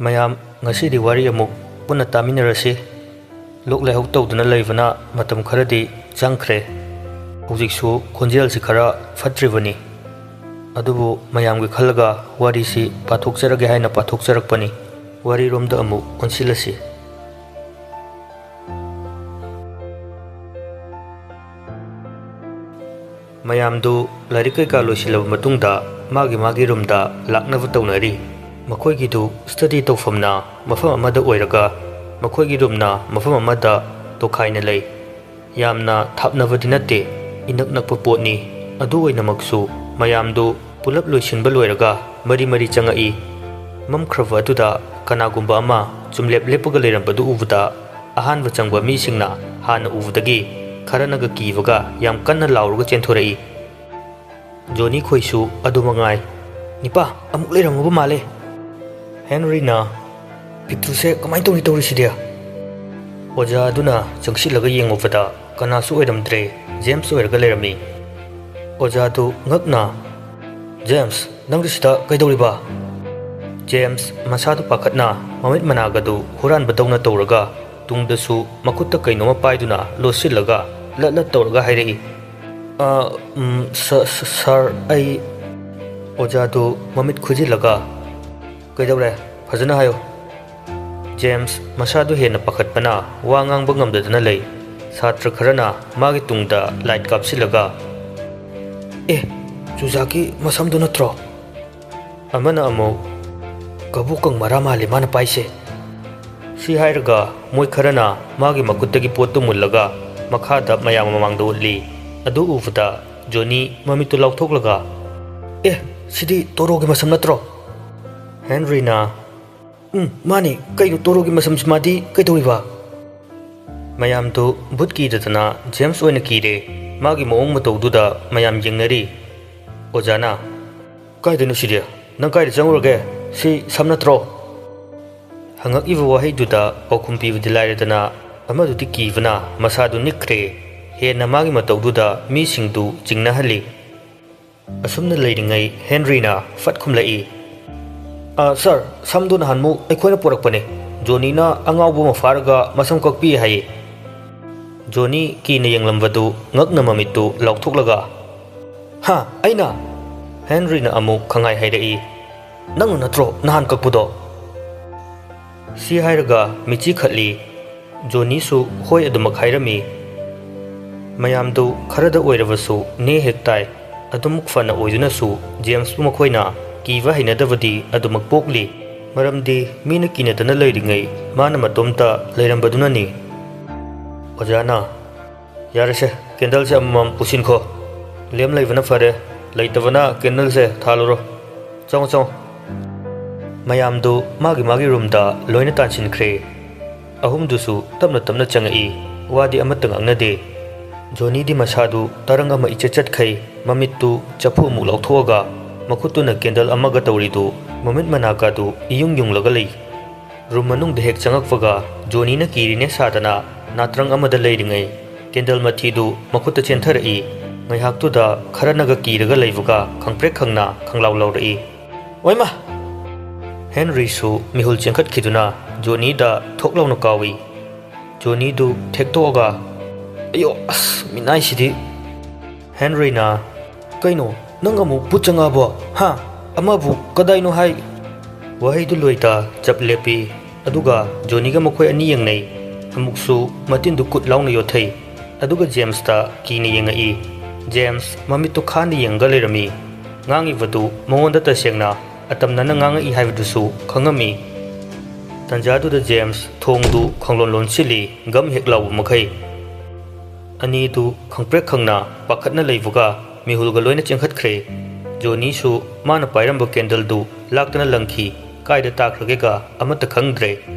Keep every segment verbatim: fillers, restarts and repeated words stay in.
ꯃꯌꯥꯝ, ꯉꯁꯤꯗꯤ ꯋꯥꯔꯤ ꯑꯃꯨꯛ ꯄꯨꯟꯅ ꯇꯥꯃꯤꯟꯅꯔꯁꯤ꯫ ꯂꯣꯛ ꯂꯥꯏꯍꯧ ꯇꯧꯗꯨꯅ ꯂꯩꯕꯅ ꯃꯇꯝ ꯈꯔꯗꯤ ꯆꯪꯈ꯭ꯔꯦ꯫ ꯍꯧꯖꯤꯛꯁꯨ ꯈꯣꯟꯖꯦꯜꯁꯤ ꯈꯔ ꯐꯠꯇ꯭ꯔꯤꯕꯅꯤ꯫ ꯑꯗꯨꯕꯨ ꯃꯌꯥꯝꯒꯤ ꯈꯜꯂꯒ ꯋꯥꯔꯤꯁꯤ ꯄꯥꯊꯣꯛꯆꯔꯒꯦ ꯍꯥꯏꯅ ꯄꯥꯊꯣꯛꯆꯔꯛꯄꯅꯤ꯫ ꯋꯥꯔꯤꯔꯣꯝꯗ ꯑꯃꯨꯛ ꯑꯣꯟꯁꯤꯜꯂꯁꯤ꯫ ꯃꯌꯥꯝꯗꯨ ꯂꯥꯏꯔꯤꯛ ꯀꯩꯀꯥ ꯂꯣꯏꯁꯤꯜꯂꯕ ꯃꯇꯨꯡꯗ ꯃꯥꯒꯤ ꯃꯥꯒꯤ ꯔꯨꯝꯗ ꯂꯥꯛꯅꯕ ꯇꯧꯅꯔꯤ꯫ ꯃꯈꯣꯏꯒꯤꯗꯨ ꯁ꯭ꯇꯗꯤ ꯇꯧꯐꯝꯅ ꯃꯐꯝ ꯑꯃꯗ ꯑꯣꯏꯔꯒ ꯃꯈꯣꯏꯒꯤ ꯔꯨꯝꯅ ꯃꯐꯝ ꯑꯃꯗ ꯇꯣꯈꯥꯏꯅ ꯂꯩ꯫ ꯌꯥꯝꯅ ꯊꯥꯞꯅꯕꯗꯤ ꯅꯠꯇꯦ, ꯏꯅꯛ ꯅꯛꯄ ꯄꯣꯠꯅꯤ꯫ ꯑꯗꯨ ꯑꯣꯏꯅꯃꯛꯁꯨ ꯃꯌꯥꯝꯗꯨ ꯄꯨꯂꯞ ꯂꯣꯏꯁꯤꯟꯕ ꯂꯣꯏꯔꯒ ꯃꯔꯤ ꯃꯔꯤ ꯆꯪꯉꯛꯏ꯫ ꯃꯝꯈ꯭ꯔꯕ ꯑꯗꯨꯗ ꯀꯅꯥꯒꯨꯝꯕ ꯑꯃ ꯆꯨꯝꯂꯦꯞ ꯂꯦꯞꯄꯒ ꯂꯩꯔꯝꯕꯗꯨ ꯎꯕꯗ ꯑꯍꯥꯟꯕ ꯆꯪꯕ ꯃꯤꯁꯤꯡꯅ ꯍꯥꯟꯅ ꯎꯕꯗꯒꯤ ꯈꯔꯅꯒ ꯀꯤꯕꯒ ꯌꯥꯝ ꯀꯟꯅ ꯂꯥꯎꯔꯒ ꯆꯦꯟꯊꯣꯔꯛꯏ꯫ ꯖꯣꯅꯤ ꯈꯣꯏꯁꯨ ꯑꯗꯨ ꯃꯉꯥꯏ꯫ "ꯅꯤꯄꯥ, ꯑꯃꯨꯛ ꯂꯩꯔꯝꯃꯕ ꯃꯥꯜꯂꯦ꯫" ꯍꯦꯟꯔꯤꯅ, "ꯄꯤꯛꯇ꯭ꯔꯨꯁꯦ ꯀꯃꯥꯏꯅ ꯇꯧꯔꯤ ꯇꯧꯔꯤꯁꯤꯗꯤ?" ꯑꯣꯖꯥ ꯑꯗꯨꯅ ꯆꯪꯁꯤꯜꯂꯒ ꯌꯦꯡꯉꯨꯕꯗ ꯀꯅꯥꯁꯨ ꯑꯣꯏꯔꯝꯗ꯭ꯔꯦ, ꯖꯦꯝꯁ ꯑꯣꯏꯔꯒ ꯂꯩꯔꯝꯃꯤ꯫ ꯑꯣꯖꯥꯗꯨ ꯉꯛꯅ, "ꯖꯦꯝꯁ, ꯅꯪꯗꯤ ꯁꯤꯗ ꯀꯩꯗꯧꯔꯤꯕ?" ꯖꯦꯝꯁ ꯃꯁꯥꯗꯨ ꯄꯥꯈꯠꯅ ꯃꯃꯤꯠ ꯃꯅꯥꯒꯗꯨ ꯍꯨꯔꯥꯟꯕꯗꯧꯅ ꯇꯧꯔꯒ ꯇꯨꯡꯗꯁꯨ ꯃꯈꯨꯠꯇ ꯀꯩꯅꯣꯝꯃ ꯄꯥꯏꯗꯨꯅ ꯂꯣꯠꯁꯤꯜꯂꯒ ꯂꯠ ꯂꯠ ꯇꯧꯔꯒ ꯍꯥꯏꯔꯛꯏ, "ꯑ, ꯎꯝ, ꯁ-, ꯁ-, ꯁꯥꯔ, ꯑꯩ..." ꯑꯣꯖꯥꯗꯨ ꯃꯃꯤꯠ ꯈꯨꯖꯤꯜꯂꯒ, "ꯀꯩꯗꯧꯔꯦ? ꯐꯖꯅ ꯍꯥꯏꯌꯣ꯫" ꯖꯦꯝꯁ ꯃꯁꯥꯗꯨ ꯍꯦꯟꯅ ꯄꯥꯈꯠꯄꯅ ꯋꯥ ꯉꯥꯡꯕ ꯉꯝꯗꯗꯅ ꯂꯩ꯫ ꯁꯥꯇ꯭ꯔ ꯈꯔꯅ ꯃꯥꯒꯤ ꯇꯨꯡꯗ ꯂꯥꯏꯠ ꯀꯥꯞꯁꯤꯜꯂꯒ, "ꯑꯦ, ꯆꯨꯖꯥꯛꯀꯤ ꯃꯁꯝꯗꯨ ꯅꯠꯇ꯭ꯔꯣ?" ꯑꯃꯅ ꯑꯃꯨꯛ, "ꯀꯕꯣꯀꯪ ꯃꯔꯥ ꯃꯥꯜꯂꯤ ꯃꯥꯅ ꯄꯥꯏꯁꯦ꯫" ꯁꯤ ꯍꯥꯏꯔꯒ ꯃꯣꯏ ꯈꯔꯅ ꯃꯥꯒꯤ ꯃꯈꯨꯠꯇꯒꯤ ꯄꯣꯠꯇꯨ ꯃꯨꯜꯂꯒ ꯃꯈꯥꯗ ꯃꯌꯥꯝ ꯃꯃꯥꯡꯗ ꯎꯠꯂꯤ꯫ ꯑꯗꯨ ꯎꯕꯗ ꯖꯣꯅꯤ ꯃꯃꯤꯠꯇꯨ ꯂꯥꯎꯊꯣꯛꯂꯒ, "ꯑꯦ, ꯁꯤꯗꯤ ꯇꯣꯔꯣꯒꯤ ꯃꯁꯝ ꯅꯠꯇ꯭ꯔꯣ?" ꯍꯦꯟꯔꯤꯅ, "ꯎꯝ, ꯃꯥꯅꯤ, ꯀꯩꯅꯣ ꯇꯣꯔꯣꯒꯤ ꯃꯁꯝꯁꯤ ꯃꯥꯗꯤ ꯀꯩꯗꯧꯔꯤꯕ?" ꯃꯌꯥꯝꯗꯨ ꯚꯨꯠ ꯀꯤꯗꯗꯅ ꯖꯦꯝꯁ ꯑꯣꯏꯅ ꯀꯤꯔꯦ꯫ ꯃꯥꯒꯤ ꯃꯑꯣꯡ ꯃꯇꯧꯗꯨꯗ ꯃꯌꯥꯝ ꯌꯦꯡꯅꯔꯤ꯫ ꯑꯣꯖꯥꯅ, "ꯀꯥꯏꯗꯅꯣ ꯁꯤꯗꯤ? ꯅꯪ ꯀꯥꯏꯗ ꯆꯪꯉꯨꯔꯒꯦ? ꯁꯤ ꯁꯝ ꯅꯠꯇ꯭ꯔꯣ?" ꯍꯪꯉꯛꯏꯕ ꯋꯥꯍꯩꯗꯨꯗ ꯄꯥꯎꯈꯨꯝ ꯄꯤꯕꯗꯤ ꯂꯥꯏꯔꯗꯅ, ꯑꯃꯗꯨꯗꯤ ꯀꯤꯕꯅ ꯃꯁꯥꯗꯨ ꯅꯤꯛꯈ꯭ꯔꯦ꯫ ꯍꯦꯟꯅ ꯃꯥꯒꯤ ꯃꯇꯧꯗꯨꯗ ꯃꯤꯁꯤꯡꯗꯨ ꯆꯤꯡꯅꯍꯜꯂꯤ꯫ ꯑꯁꯨꯝꯅ ꯂꯩꯔꯤꯉꯩ ꯍꯦꯟꯔꯤꯅ ꯐꯠ ꯈꯨꯝꯂꯛꯏ, "ꯑ, ꯁꯥꯔ, ꯁꯝꯗꯨ ꯅꯍꯥꯟꯃꯨꯛ ꯑꯩꯈꯣꯏꯅ ꯄꯨꯔꯛꯄꯅꯦ꯫ ꯖꯣꯅꯤꯅ ꯑꯉꯥꯎꯕ ꯑꯃ ꯐꯥꯔꯒ ꯃꯁꯝ ꯀꯛꯄꯤ ꯍꯥꯏꯌꯦ꯫" ꯖꯣꯅꯤ ꯀꯤꯅ ꯌꯦꯡꯂꯝꯕꯗꯨ ꯉꯛꯅ ꯃꯃꯤꯠꯇꯨ ꯂꯥꯎꯊꯣꯛꯂꯒ, "ꯍꯥ, ꯑꯩꯅ?" ꯍꯦꯟꯔꯤꯅ ꯑꯃꯨꯛ ꯈꯪꯍꯥꯏ ꯍꯥꯏꯔꯛꯏ, "ꯅꯪꯅ ꯅꯠꯇ꯭ꯔꯣ ꯅꯍꯥꯟ ꯀꯛꯄꯗꯣ?" ꯁꯤ ꯍꯥꯏꯔꯒ ꯃꯤꯠꯆꯤ ꯈꯠꯂꯤ꯫ ꯖꯣꯅꯤꯁꯨ ꯍꯣꯏ ꯑꯗꯨꯃꯛ ꯍꯥꯏꯔꯝꯃꯤ꯫ ꯃꯌꯥꯝꯗꯨ ꯈꯔꯗ ꯑꯣꯏꯔꯕꯁꯨ ꯅꯦ ꯍꯦꯛ ꯇꯥꯏ꯫ ꯑꯗꯨꯃꯨꯛ ꯐꯅ ꯑꯣꯏꯗꯨꯅꯁꯨ ꯖꯦꯝꯁꯄꯨ ꯃꯈꯣꯏꯅ ꯀꯤꯕ ꯍꯩꯅꯗꯕꯗꯤ ꯑꯗꯨꯃꯛ ꯄꯣꯛꯂꯤ꯫ ꯃꯔꯝꯗꯤ ꯃꯤꯅ ꯀꯤꯅꯗꯅ ꯂꯩꯔꯤꯉꯩ ꯃꯥꯅ ꯃꯇꯣꯝꯇ ꯂꯩꯔꯝꯕꯗꯨꯅꯅꯤ꯫ ꯑꯣꯖꯥꯅ, "ꯌꯥꯔꯦꯁꯦ, ꯀꯦꯟꯗꯜꯁꯦ ꯑꯃꯃꯝ ꯄꯨꯁꯤꯟꯈꯣ꯫ ꯂꯦꯝ ꯂꯩꯕꯅ ꯐꯔꯦ, ꯂꯩꯇꯕꯅ ꯀꯦꯟꯗꯜꯁꯦ ꯊꯥꯜꯂꯨꯔꯣ꯫ ꯆꯪꯉꯣ, ꯆꯪꯉꯣ꯫" ꯃꯌꯥꯝꯗꯨ ꯃꯥꯒꯤ ꯃꯥꯒꯤ ꯔꯨꯝꯗ ꯂꯣꯏꯅ ꯇꯥꯟꯁꯤꯟꯈ꯭ꯔꯦ꯫ ꯑꯍꯨꯝꯗꯨꯁꯨ ꯇꯞꯅ ꯇꯞꯅ ꯆꯪꯉꯛꯏ꯫ ꯋꯥꯗꯤ ꯑꯃꯠꯇ ꯉꯥꯡꯅꯗꯦ꯫ ꯖꯣꯅꯤꯗꯤ ꯃꯁꯥꯗꯨ ꯇꯔꯪ ꯑꯃ ꯏꯆꯠ ꯆꯠꯈꯩ, ꯃꯃꯤꯠꯇꯨ ꯆꯐꯨ ꯑꯃꯨꯛ ꯂꯧꯊꯣꯛꯑꯒ ꯃꯈꯨꯠꯇꯨꯅ ꯀꯦꯟꯗꯜ ꯑꯃꯒ ꯇꯧꯔꯤꯗꯨ ꯃꯃꯤꯠ ꯃꯅꯥꯀꯥꯗꯨ ꯏꯌꯨꯡ ꯌꯨꯡꯂꯒ ꯂꯩ꯫ ꯔꯨꯝ ꯃꯅꯨꯡꯗ ꯍꯦꯛ ꯆꯪꯉꯛꯄꯒ ꯖꯣꯅꯤꯅ ꯀꯤꯔꯤꯅꯦ ꯁꯥꯗꯅ ꯅꯥꯇ꯭ꯔꯪ ꯑꯃꯗ ꯂꯩꯔꯤꯉꯩ ꯀꯦꯟꯗꯜ ꯃꯊꯤꯗꯨ ꯃꯈꯨꯠꯇ ꯆꯦꯟꯊꯔꯛꯏ꯫ ꯉꯥꯏꯍꯥꯛꯇꯨꯗ ꯈꯔꯅꯒ ꯀꯤꯔꯒ ꯂꯩꯕꯒ ꯈꯪꯄ꯭ꯔꯦꯛ ꯈꯪꯅ ꯈꯪꯂꯥꯎ ꯂꯥꯎꯔꯛꯏ꯫ "ꯑꯣꯏꯃ!" ꯍꯦꯟꯔꯤꯁꯨ ꯃꯤꯍꯨꯜ ꯆꯦꯟꯈꯠꯈꯤꯗꯨꯅ ꯖꯣꯅꯤꯗ ꯊꯣꯛ ꯂꯥꯎꯅ ꯀꯥꯎꯏ꯫ ꯖꯣꯅꯤꯗꯨ ꯊꯦꯛꯇꯣꯛꯑꯒ, "ꯑꯌꯣ, ꯑꯁ, ꯃꯤꯅꯥꯏꯁꯤꯗꯤ!" ꯍꯦꯟꯔꯤꯅ, "ꯀꯩꯅꯣ, ꯅꯪ ꯑꯃꯨꯛ ꯕꯨꯠ ꯆꯪꯉꯛꯑꯕꯣ? ꯍꯥ? ꯑꯃꯕꯨ ꯀꯗꯥꯏꯅꯣ ꯍꯥꯏ?" ꯋꯥꯍꯩꯗꯨ ꯂꯣꯏꯇ ꯆꯞ ꯂꯦꯞꯄꯤ꯫ ꯑꯗꯨꯒ ꯖꯣꯅꯤꯒ ꯃꯈꯣꯏ ꯑꯅꯤ ꯌꯦꯡꯅꯩ꯫ ꯑꯃꯨꯛꯁꯨ ꯃꯇꯤꯟꯗꯨ ꯀꯨꯠ ꯂꯥꯎꯅ ꯌꯣꯠꯊꯩ꯫ ꯑꯗꯨꯒ ꯖꯦꯝꯁꯇ ꯀꯤꯅ ꯌꯦꯡꯉꯛꯏ꯫ ꯖꯦꯝꯁ ꯃꯃꯤꯠꯇꯨ ꯈꯥꯅ ꯌꯦꯡꯉꯒ ꯂꯩꯔꯝꯃꯤ꯫ ꯉꯥꯡꯉꯤꯕꯗꯨ ꯃꯉꯣꯟꯗ ꯇꯁꯦꯡꯅ ꯑꯇꯝꯅꯅ ꯉꯥꯡꯉꯛꯏ ꯍꯥꯏꯕꯗꯨꯁꯨ ꯈꯪꯉꯝꯃꯤ꯫ ꯇꯟꯖꯥꯗꯨꯗ ꯖꯦꯝꯁ ꯊꯣꯡꯗꯨ ꯈꯣꯡꯂꯣꯟ ꯂꯣꯟꯁꯤꯜꯂꯤ, ꯒꯝ ꯍꯦꯛ ꯂꯥꯎꯕ ꯃꯈꯩ꯫ ꯑꯅꯤꯗꯨ ꯈꯪꯄ꯭ꯔꯦꯛ ꯈꯪꯅ ꯄꯥꯈꯠꯅ ꯂꯩꯕꯒ ꯃꯤꯍꯨꯜꯒ ꯂꯣꯏꯅ ꯆꯦꯟꯈꯠꯈ꯭ꯔꯦ꯫ ꯖꯣꯅꯤꯁꯨ ꯃꯥꯅ ꯄꯥꯏꯔꯝꯕ ꯀꯦꯟꯗꯜꯗꯨ ꯂꯥꯛꯇꯅ ꯂꯪꯈꯤ꯫ ꯀꯥꯏꯗ ꯇꯥꯈ꯭ꯔꯒꯦꯒ ꯑꯃꯠꯇ ꯈꯪꯗ꯭ꯔꯦ꯫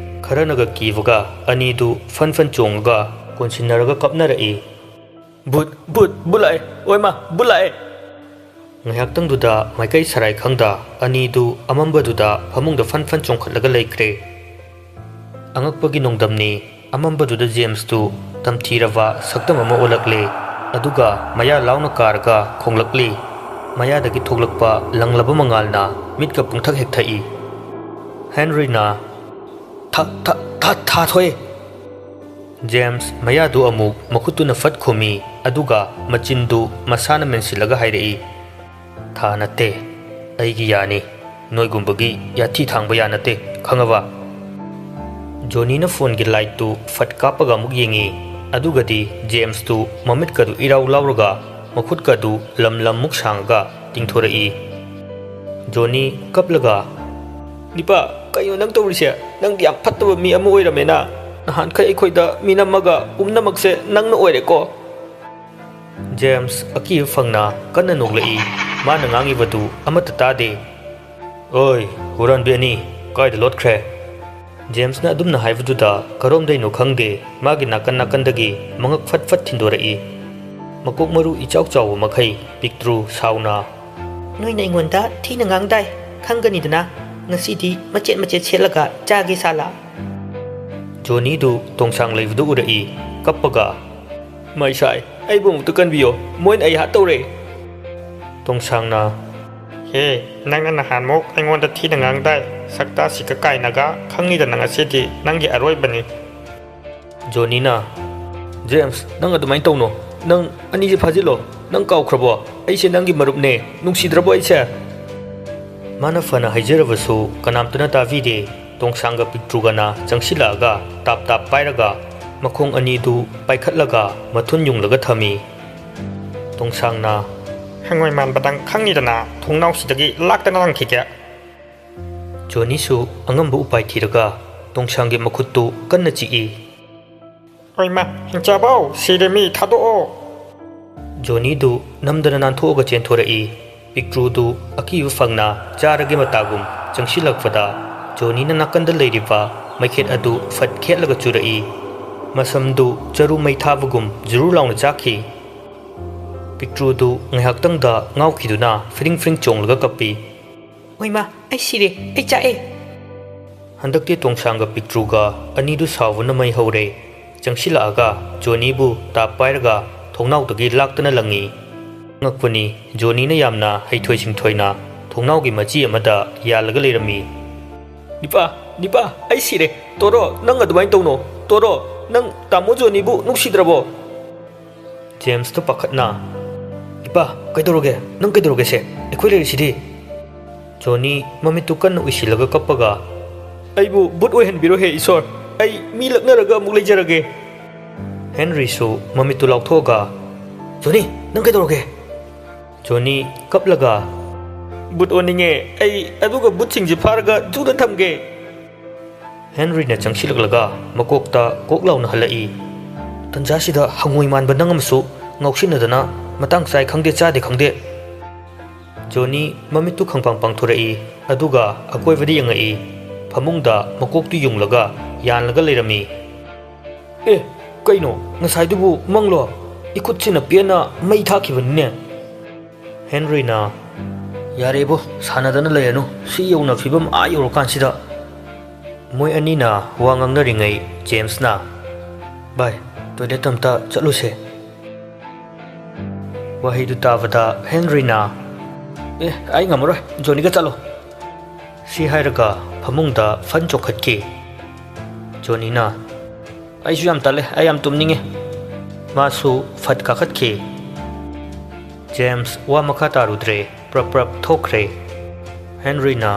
ꯈꯔꯅꯒ ꯀꯤꯕꯒ ꯑꯅꯤꯗꯨ ꯐꯟ ꯐꯟ ꯆꯣꯡꯉꯒ ꯀꯣꯟꯁꯤꯟꯅꯔꯒ ꯀꯞꯅꯔꯛꯏ꯫ "ꯚꯨꯠ, ꯚꯨꯠ, ꯚꯨꯠ ꯂꯥꯛꯑꯦ! ꯑꯣꯏꯃ, ꯚꯨꯠ ꯂꯥꯛꯑꯦ!" ꯉꯥꯏꯍꯥꯛꯇꯪꯗꯨꯗ ꯃꯥꯏꯀꯩ ꯁꯔꯥꯏ ꯈꯪꯗ ꯑꯅꯤꯗꯨ ꯑꯃꯝꯕꯗꯨꯗ ꯐꯃꯨꯡꯗ ꯐꯟ ꯐꯟ ꯆꯣꯡꯈꯠꯂꯒ ꯂꯩꯈ꯭ꯔꯦ꯫ ꯑꯉꯛꯄꯒꯤ ꯅꯣꯡꯗꯝꯅꯤ꯫ ꯑꯃꯝꯕꯗꯨꯗ ꯖꯦꯝꯁꯇꯨ ꯇꯝꯊꯤꯔꯕ ꯁꯛꯇꯝ ꯑꯃ ꯑꯣꯜꯂꯛꯂꯦ꯫ ꯑꯗꯨꯒ ꯃꯌꯥ ꯂꯥꯎꯅ ꯀꯥꯔꯒ ꯈꯣꯡꯂꯛꯂꯤ꯫ ꯃꯌꯥꯗꯒꯤ ꯊꯣꯛꯂꯛꯄ ꯂꯪꯂꯕ ꯃꯉꯥꯜꯅ ꯃꯤꯠꯀ ꯄꯨꯡꯊꯛ ꯍꯦꯛ ꯊꯛꯏ꯫ ꯍꯦꯟꯔꯤꯅ, "ꯊꯥ-, ꯊꯥ-, ꯊꯥ-, ꯊꯥ ꯊꯣꯛꯑꯦ!" ꯖꯦꯝꯁ ꯃꯌꯥꯗꯨ ꯑꯃꯨꯛ ꯃꯈꯨꯠꯇꯨꯅ ꯐꯠ ꯈꯨꯝꯃꯤ, ꯑꯗꯨꯒ ꯃꯆꯤꯟꯗꯨ ꯃꯁꯥꯅ ꯃꯦꯟꯁꯤꯜꯂꯒ ꯍꯥꯏꯔꯛꯏ, "ꯊꯥ ꯅꯠꯇꯦ, ꯑꯩꯒꯤ ꯌꯥꯅꯤ꯫ ꯅꯣꯏꯒꯨꯝꯕꯒꯤ ꯌꯥꯊꯤ ꯊꯥꯡꯕ ꯌꯥ ꯅꯠꯇꯦ, ꯈꯪꯉꯕ?" ꯖꯣꯅꯤꯅ ꯐꯣꯟꯒꯤ ꯂꯥꯏꯠꯇꯨ ꯐꯠ ꯀꯥꯞꯄꯒ ꯑꯃꯨꯛ ꯌꯦꯡꯉꯤ, ꯑꯗꯨꯒꯗꯤ ꯖꯦꯝꯁꯇꯨ ꯃꯃꯤꯠꯀꯗꯨ ꯏꯔꯥꯎ ꯂꯥꯎꯔꯒ ꯃꯈꯨꯠꯀꯗꯨ ꯂꯝ ꯂꯝꯃꯨꯛ ꯁꯥꯡꯉꯒ ꯇꯤꯡꯊꯣꯔꯛꯏ꯫ ꯖꯣꯅꯤ ꯀꯞꯂꯒ, "ꯅꯤꯄꯥ, ꯀꯩꯅꯣ ꯅꯪ ꯇꯧꯔꯤꯁꯦ? ꯅꯪꯗꯤ ꯌꯥꯝ ꯐꯠꯇꯕ ꯃꯤ ꯑꯃ ꯑꯣꯏꯔꯝꯃꯦꯅ꯫ ꯅꯍꯥꯟꯈꯩ ꯑꯩꯈꯣꯏꯗ ꯃꯤ ꯅꯝꯃꯒ ꯄꯨꯝꯅꯃꯛꯁꯦ ꯅꯪꯅ ꯑꯣꯏꯔꯦꯀꯣ?" ꯖꯦꯝꯁ ꯑꯀꯤꯕ ꯐꯪꯅ ꯀꯟꯅ ꯅꯣꯛꯂꯛꯏ꯫ ꯃꯥꯅ ꯉꯥꯡꯉꯤꯕꯗꯨ ꯑꯃꯠꯇ ꯇꯥꯗꯦ꯫ "ꯑꯣꯏ, ꯍꯨꯔꯥꯟꯕꯤ ꯑꯅꯤ, ꯀꯥꯏꯗ ꯂꯣꯠꯈ꯭ꯔꯦ?" ꯖꯦꯝꯁꯅ ꯑꯗꯨꯝꯅ ꯍꯥꯏꯕꯗꯨꯗ ꯀꯔꯣꯝꯗꯩꯅꯣ ꯈꯪꯗꯦ, ꯃꯥꯒꯤ ꯅꯥꯀꯟ ꯅꯥꯀꯟꯗꯒꯤ ꯃꯉꯛ ꯐꯠ ꯐꯠ ꯊꯤꯟꯗꯣꯔꯛꯏ꯫ ꯃꯀꯣꯛ ꯃꯔꯨ ꯏꯆꯥꯎ ꯆꯥꯎꯕ ꯃꯈꯩ ꯄꯤꯛꯇ꯭ꯔꯨ ꯁꯥꯎꯅ, "ꯅꯣꯏꯅ ꯑꯩꯉꯣꯟꯗ ꯊꯤꯅ ꯉꯥꯡꯗꯥꯏ, ꯈꯪꯒꯅꯤꯗꯅ꯫ ꯉꯁꯤꯗꯤ ꯃꯆꯦꯠ ꯃꯆꯦꯠ ꯁꯦꯠꯂꯒ ꯆꯥꯒꯦ ꯁꯥꯂꯥ?" ꯖꯣꯅꯤꯗꯨ ꯇꯣꯡꯁꯥꯡ ꯂꯩꯕꯗꯨ ꯎꯔꯛꯏ, ꯀꯞꯄꯒ, "ꯃꯩꯁꯥꯏ, ꯑꯩꯕꯨ ꯑꯃꯨꯛꯇ ꯀꯟꯕꯤꯌꯣ, ꯃꯣꯏꯅ ꯑꯩ ꯍꯥꯠꯇꯧꯔꯦ!" ꯇꯣꯡꯁꯥꯡꯅ, "ꯍꯦ, ꯅꯪꯅ ꯅꯍꯥꯟꯃꯨꯛ ꯑꯩꯉꯣꯟꯗ ꯊꯤꯅ ꯉꯥꯡꯗꯥꯏ, ꯁꯛꯇꯥꯁꯤꯒ ꯀꯥꯏꯅꯒ, ꯈꯪꯉꯤꯗꯅ ꯉꯁꯤꯗꯤ ꯅꯪꯒꯤ ꯑꯔꯣꯏꯕꯅꯤ꯫" ꯖꯣꯅꯤꯅ, "ꯖꯦꯝꯁ, ꯅꯪ ꯑꯗꯨꯃꯥꯏꯅ ꯇꯧꯅꯣ꯫ ꯅꯪ ꯑꯅꯤꯁꯦ ꯐꯥꯖꯤꯜꯂꯣ꯫ ꯅꯪ ꯀꯥꯎꯈ꯭ꯔꯕꯣ? ꯑꯩꯁꯦ ꯅꯪꯒꯤ ꯃꯔꯨꯞꯅꯦ꯫ ꯅꯨꯡꯁꯤꯗ꯭ꯔꯕꯣ ꯑꯩꯁꯦ?" ꯃꯥꯅ ꯐꯅ ꯍꯥꯏꯖꯔꯕꯁꯨ ꯀꯅꯥꯝꯇꯅ ꯇꯥꯕꯤꯗꯦ꯫ ꯇꯣꯡꯁꯥꯡꯒ ꯄꯤꯛꯇ꯭ꯔꯨꯒꯅ ꯆꯪꯁꯤꯜꯂꯛꯑꯒ ꯇꯥꯞ ꯇꯥꯞ ꯄꯥꯏꯔꯒ ꯃꯈꯣꯡ ꯑꯅꯤꯗꯨ ꯄꯥꯏꯈꯠꯂꯒ ꯃꯊꯨꯟ ꯌꯨꯡꯂꯒ ꯊꯝꯃꯤ꯫ ꯇꯣꯡꯁꯥꯡꯅ, "ꯍꯪꯉꯣꯏ ꯃꯥꯟꯕꯗꯪ ꯈꯪꯉꯤꯗꯅ, ꯊꯣꯡꯅꯥꯎꯁꯤꯗꯒꯤ ꯂꯥꯛꯇꯅ ꯂꯪꯈꯤꯒꯦ!" ꯖꯣꯅꯤꯁꯨ ꯑꯉꯝꯕ ꯎꯄꯥꯏ ꯊꯤꯔꯒ ꯇꯣꯡꯁꯥꯡꯒꯤ ꯃꯈꯨꯠꯇꯨ ꯀꯟꯅ ꯆꯤꯛꯏ꯫ "ꯑꯣꯏꯃꯥ, ꯍꯤꯡꯆꯥꯕꯧ, ꯁꯤꯔꯦ ꯃꯤ, ꯊꯥꯗꯣꯛꯑꯣ!" ꯖꯣꯅꯤꯗꯨ ꯅꯝꯗꯅ ꯅꯥꯟꯊꯣꯛꯑꯒ ꯆꯦꯟꯊꯣꯔꯛꯏ꯫ ꯄꯤꯛꯇ꯭ꯔꯨꯗꯨ ꯑꯀꯤꯕ ꯐꯪꯅ ꯆꯥꯔꯒꯦ ꯃꯇꯥꯒꯨꯝ ꯆꯪꯁꯤꯜꯂꯛꯄꯗ, ꯖꯣꯅꯤꯅ ꯅꯥꯀꯟꯗ ꯂꯩꯔꯤꯕ ꯃꯩꯈꯦꯠ ꯑꯗꯨ ꯐꯠ ꯈꯦꯠꯂꯒ ꯆꯨꯔꯛꯏ꯫ ꯃꯁꯝꯗꯨ ꯆꯔꯨ ꯃꯩ ꯊꯥꯕꯒꯨꯝ ꯖꯨꯔꯨ ꯂꯥꯎꯅ ꯆꯥꯛꯈꯤ꯫ ꯄꯤꯛꯇ꯭ꯔꯨꯗꯨ ꯉꯥꯏꯍꯥꯛꯇꯪꯗ ꯉꯥꯎꯈꯤꯗꯨꯅ ꯐ꯭ꯔꯤꯡ ꯐ꯭ꯔꯤꯡ ꯆꯣꯡꯂꯒ ꯀꯞꯄꯤ꯫ "ꯑꯣꯏꯃꯥ, ꯑꯩ ꯁꯤꯔꯦ, ꯑꯩ ꯆꯥꯛꯑꯦ!" ꯍꯟꯗꯛꯇꯤ ꯇꯣꯡꯁꯥꯡꯒ ꯄꯤꯛꯇ꯭ꯔꯨꯒ ꯑꯅꯤꯗꯨ ꯁꯥꯎꯕꯅ ꯃꯩ ꯍꯧꯔꯦ꯫ ꯆꯪꯁꯤꯜꯂꯛꯑꯒ ꯖꯣꯅꯤꯕꯨ ꯇꯥꯞ ꯄꯥꯏꯔꯒ ꯊꯣꯡꯅꯥꯎꯗꯒꯤ ꯂꯥꯛꯇꯅ ꯂꯪꯉꯤ꯫ ꯉꯛꯄꯅꯤ, ꯖꯣꯅꯤꯅ ꯌꯥꯝꯅ ꯍꯩꯊꯣꯏ ꯁꯤꯡꯊꯣꯏꯅ ꯊꯣꯡꯅꯥꯎꯒꯤ ꯃꯆꯤ ꯑꯃꯗ ꯌꯥꯜꯂꯒ ꯂꯩꯔꯝꯃꯤ꯫ "ꯅꯤꯄꯥ, ꯅꯤꯄꯥ, ꯑꯩ ꯁꯤꯔꯦ꯫ ꯇꯣꯔꯣ, ꯅꯪ ꯑꯗꯨꯃꯥꯏꯅ ꯇꯧꯅꯣ꯫ ꯇꯣꯔꯣ, ꯅꯪ ꯇꯥꯃꯣ ꯖꯣꯅꯤꯕꯨ ꯅꯨꯡꯁꯤꯗ꯭ꯔꯕꯣ?" ꯖꯦꯝꯁꯇꯣ ꯄꯥꯈꯠꯅ, "ꯏꯄꯥ, ꯀꯩꯗꯧꯔꯒꯦ? ꯅꯪ ꯀꯩꯗꯧꯔꯒꯦ ꯁꯦ? ꯑꯩꯈꯣꯏ ꯂꯩꯔꯤꯁꯤꯗꯤ?" ꯖꯣꯅꯤ ꯃꯃꯤꯠꯇꯨ ꯀꯟꯅ ꯎꯏꯁꯤꯜꯂꯒ ꯀꯞꯄꯒ, "ꯑꯩꯕꯨ ꯚꯨꯠ ꯑꯣꯏꯍꯟꯕꯤꯔꯣꯍꯦ ꯏꯁꯣꯔ꯫ ꯑꯩ ꯃꯤ ꯂꯛꯅꯔꯒ ꯑꯃꯨꯛ ꯂꯩꯖꯔꯒꯦ꯫" ꯍꯦꯟꯔꯤꯁꯨ ꯃꯃꯤꯠꯇꯨ ꯂꯥꯎꯊꯣꯛꯑꯒ, "ꯖꯣꯅꯤ, ꯅꯪ ꯀꯩꯗꯧꯔꯒꯦ?" ꯖꯣꯅꯤ ꯀꯞꯂꯒ, "ꯚꯨꯠ ꯑꯣꯟꯅꯤꯡꯉꯦ ꯑꯩ, ꯑꯗꯨꯒ ꯚꯨꯠꯁꯤꯡꯁꯦ ꯐꯥꯔꯒ ꯖꯨꯗ ꯊꯝꯒꯦ꯫" ꯍꯦꯟꯔꯤꯅ ꯆꯪꯁꯤꯜꯂꯛꯂꯒ ꯃꯀꯣꯛꯇ ꯀꯣꯛ ꯂꯥꯎꯅ ꯍꯜꯂꯛꯏ꯫ "ꯇꯟꯖꯥꯁꯤꯗ ꯍꯪꯉꯣꯏ ꯃꯥꯟꯕ ꯅꯪ ꯑꯃꯁꯨ ꯉꯥꯎꯁꯤꯟꯅꯗꯅ, ꯃꯇꯥꯡ ꯆꯥꯏ ꯈꯪꯗꯦ ꯆꯥꯗꯦ ꯈꯪꯗꯦ꯫" ꯖꯣꯅꯤ ꯃꯃꯤꯠꯇꯨ ꯈꯪꯄꯥꯡ ꯄꯥꯡꯊꯣꯔꯛꯏ, ꯑꯗꯨꯒ ꯑꯀꯣꯏꯕꯗ ꯌꯦꯡꯉꯛꯏ꯫ ꯐꯃꯨꯡꯗ ꯃꯀꯣꯛꯇꯨ ꯌꯨꯡꯂꯒ ꯌꯥꯜꯂꯒ ꯂꯩꯔꯝꯃꯤ꯫ "ꯑꯦ, ꯀꯩꯅꯣ? ꯉꯁꯥꯏꯗꯨꯕꯨ ꯃꯪꯂꯣ? ꯏꯈꯨꯠꯁꯤꯅ ꯄꯦꯟꯅ ꯃꯩ ꯊꯥꯈꯤꯕꯅꯤꯅꯦ꯫" ꯍꯦꯟꯔꯤꯅ, "ꯌꯥꯔꯦꯕꯣ, ꯁꯥꯟꯅꯗꯅ ꯂꯩꯔꯅꯨ꯫ ꯁꯤ ꯌꯧꯅ ꯐꯤꯕꯝ ꯑꯥ ꯌꯧꯔꯀꯥꯟꯁꯤꯗ꯫" ꯃꯣꯏ ꯑꯅꯤꯅ ꯋꯥ ꯉꯥꯡꯅꯔꯤꯉꯩ ꯖꯦꯝꯁꯅ, "ꯚꯥꯏ, ꯇꯣꯏꯂꯦꯠ ꯑꯝꯇ ꯆꯠꯂꯨꯁꯦ꯫" ꯋꯥꯍꯩꯗꯨ ꯇꯥꯕꯗ ꯍꯦꯟꯔꯤꯅ, "ꯑꯦ, ꯑꯩ ꯉꯝꯃꯔꯣꯏ, ꯖꯣꯅꯤꯒ ꯆꯠꯂꯣ꯫" ꯁꯤ ꯍꯥꯏꯔꯒ ꯐꯃꯨꯡꯗ ꯐꯟ ꯆꯣꯡꯈꯠꯈꯤ꯫ ꯖꯣꯅꯤꯅ, "ꯑꯩꯁꯨ ꯌꯥꯝ ꯇꯜꯂꯦ, ꯑꯩ ꯌꯥꯝ ꯇꯨꯝꯅꯤꯡꯉꯦ꯫" ꯃꯥꯁꯨ ꯐꯠ ꯀꯥꯈꯠꯈꯤ꯫ ꯖꯦꯝꯁ ꯋꯥ ꯃꯈꯥ ꯇꯥꯔꯨꯗ꯭ꯔꯦ, ꯄ꯭ꯔꯞ ꯄ꯭ꯔꯞ ꯊꯣꯛꯈ꯭ꯔꯦ꯫ ꯍꯦꯟꯔꯤꯅ,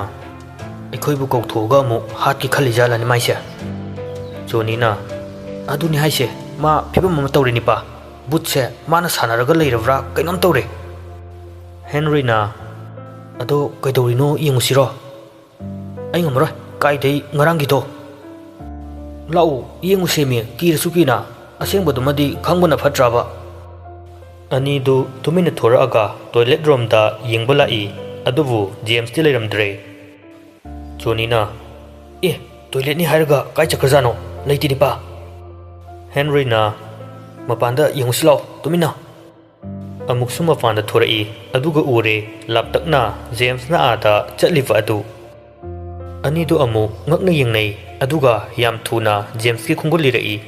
"ꯑꯩꯈꯣꯏꯕꯨ ꯀꯧꯊꯣꯛꯑꯒ ꯑꯃꯨꯛ ꯍꯥꯠꯀꯦ ꯈꯜꯂꯤꯖꯥꯠꯂꯅꯦ ꯃꯥꯏꯁꯦ?" ꯖꯣꯅꯤꯅ, "ꯑꯗꯨꯅꯤ ꯍꯥꯏꯁꯦ, ꯃꯥ ꯐꯤꯕꯝ ꯑꯃ ꯇꯧꯔꯦ ꯅꯤꯄꯥ꯫ ꯕꯨꯠꯁꯦ ꯃꯥꯅ ꯁꯥꯟꯅꯔꯒ ꯂꯩꯔꯕ꯭ꯔꯥ ꯀꯩꯅꯣꯝ ꯇꯧꯔꯦ꯫" ꯍꯦꯟꯔꯤꯅ, "ꯑꯗꯣ ꯀꯩꯗꯧꯔꯤꯅꯣ ꯌꯦꯡꯉꯨꯁꯤꯔꯣ?" "ꯑꯩ ꯉꯝꯃꯔꯣꯏ, ꯀꯥꯏꯗꯩ ꯉꯔꯥꯡꯒꯤꯗꯣ?" "ꯂꯥꯛꯎ, ꯌꯦꯡꯉꯨꯁꯦꯃꯤ, ꯀꯤꯔꯁꯨ ꯀꯤꯅ, ꯑꯁꯦꯡꯕꯗꯨꯃꯗꯤ ꯈꯪꯕꯅ ꯐꯠꯇ꯭ꯔꯕ?" ꯑꯅꯤꯗꯨ ꯇꯨꯃꯤꯟꯅ ꯊꯣꯔꯛꯑꯒ ꯇꯣꯏꯂꯦꯠ ꯔꯣꯝꯗ ꯌꯦꯡꯕ ꯂꯥꯛꯏ, ꯑꯗꯨꯕꯨ ꯖꯦꯝꯁꯇꯤ ꯂꯩꯔꯝꯗ꯭ꯔꯦ꯫ ꯖꯣꯅꯤꯅ, "ꯑꯦ, ꯇꯣꯏꯂꯦꯠꯅꯤ ꯍꯥꯏꯔꯒ ꯀꯥꯏ ꯆꯠꯈ꯭ꯔꯖꯥꯠꯅꯣ? ꯂꯩꯇꯦ ꯅꯤꯄꯥ꯫" ꯍꯦꯟꯔꯤꯅ, "ꯃꯄꯥꯟꯗ ꯌꯦꯡꯉꯨꯁꯤ ꯂꯥꯛꯑꯣ, ꯇꯨꯃꯤꯟꯅ꯫" ꯑꯃꯨꯛꯁꯨ ꯃꯄꯥꯟꯗ ꯊꯣꯔꯛꯏ, ꯑꯗꯨꯒ ꯎꯔꯦ ꯂꯥꯞꯇꯛꯅ ꯖꯦꯝꯁꯅ ꯑꯥꯗ ꯆꯠꯂꯤꯕ ꯑꯗꯨ꯫ ꯑꯅꯤꯗꯨ ꯑꯃꯨꯛ ꯉꯛꯅ ꯌꯦꯡꯅꯩ, ꯑꯗꯨꯒ ꯌꯥꯝ ꯊꯨꯅ ꯖꯦꯝꯁꯀꯤ ꯈꯣꯡꯒꯨꯜ ꯂꯤꯔꯛꯏ꯫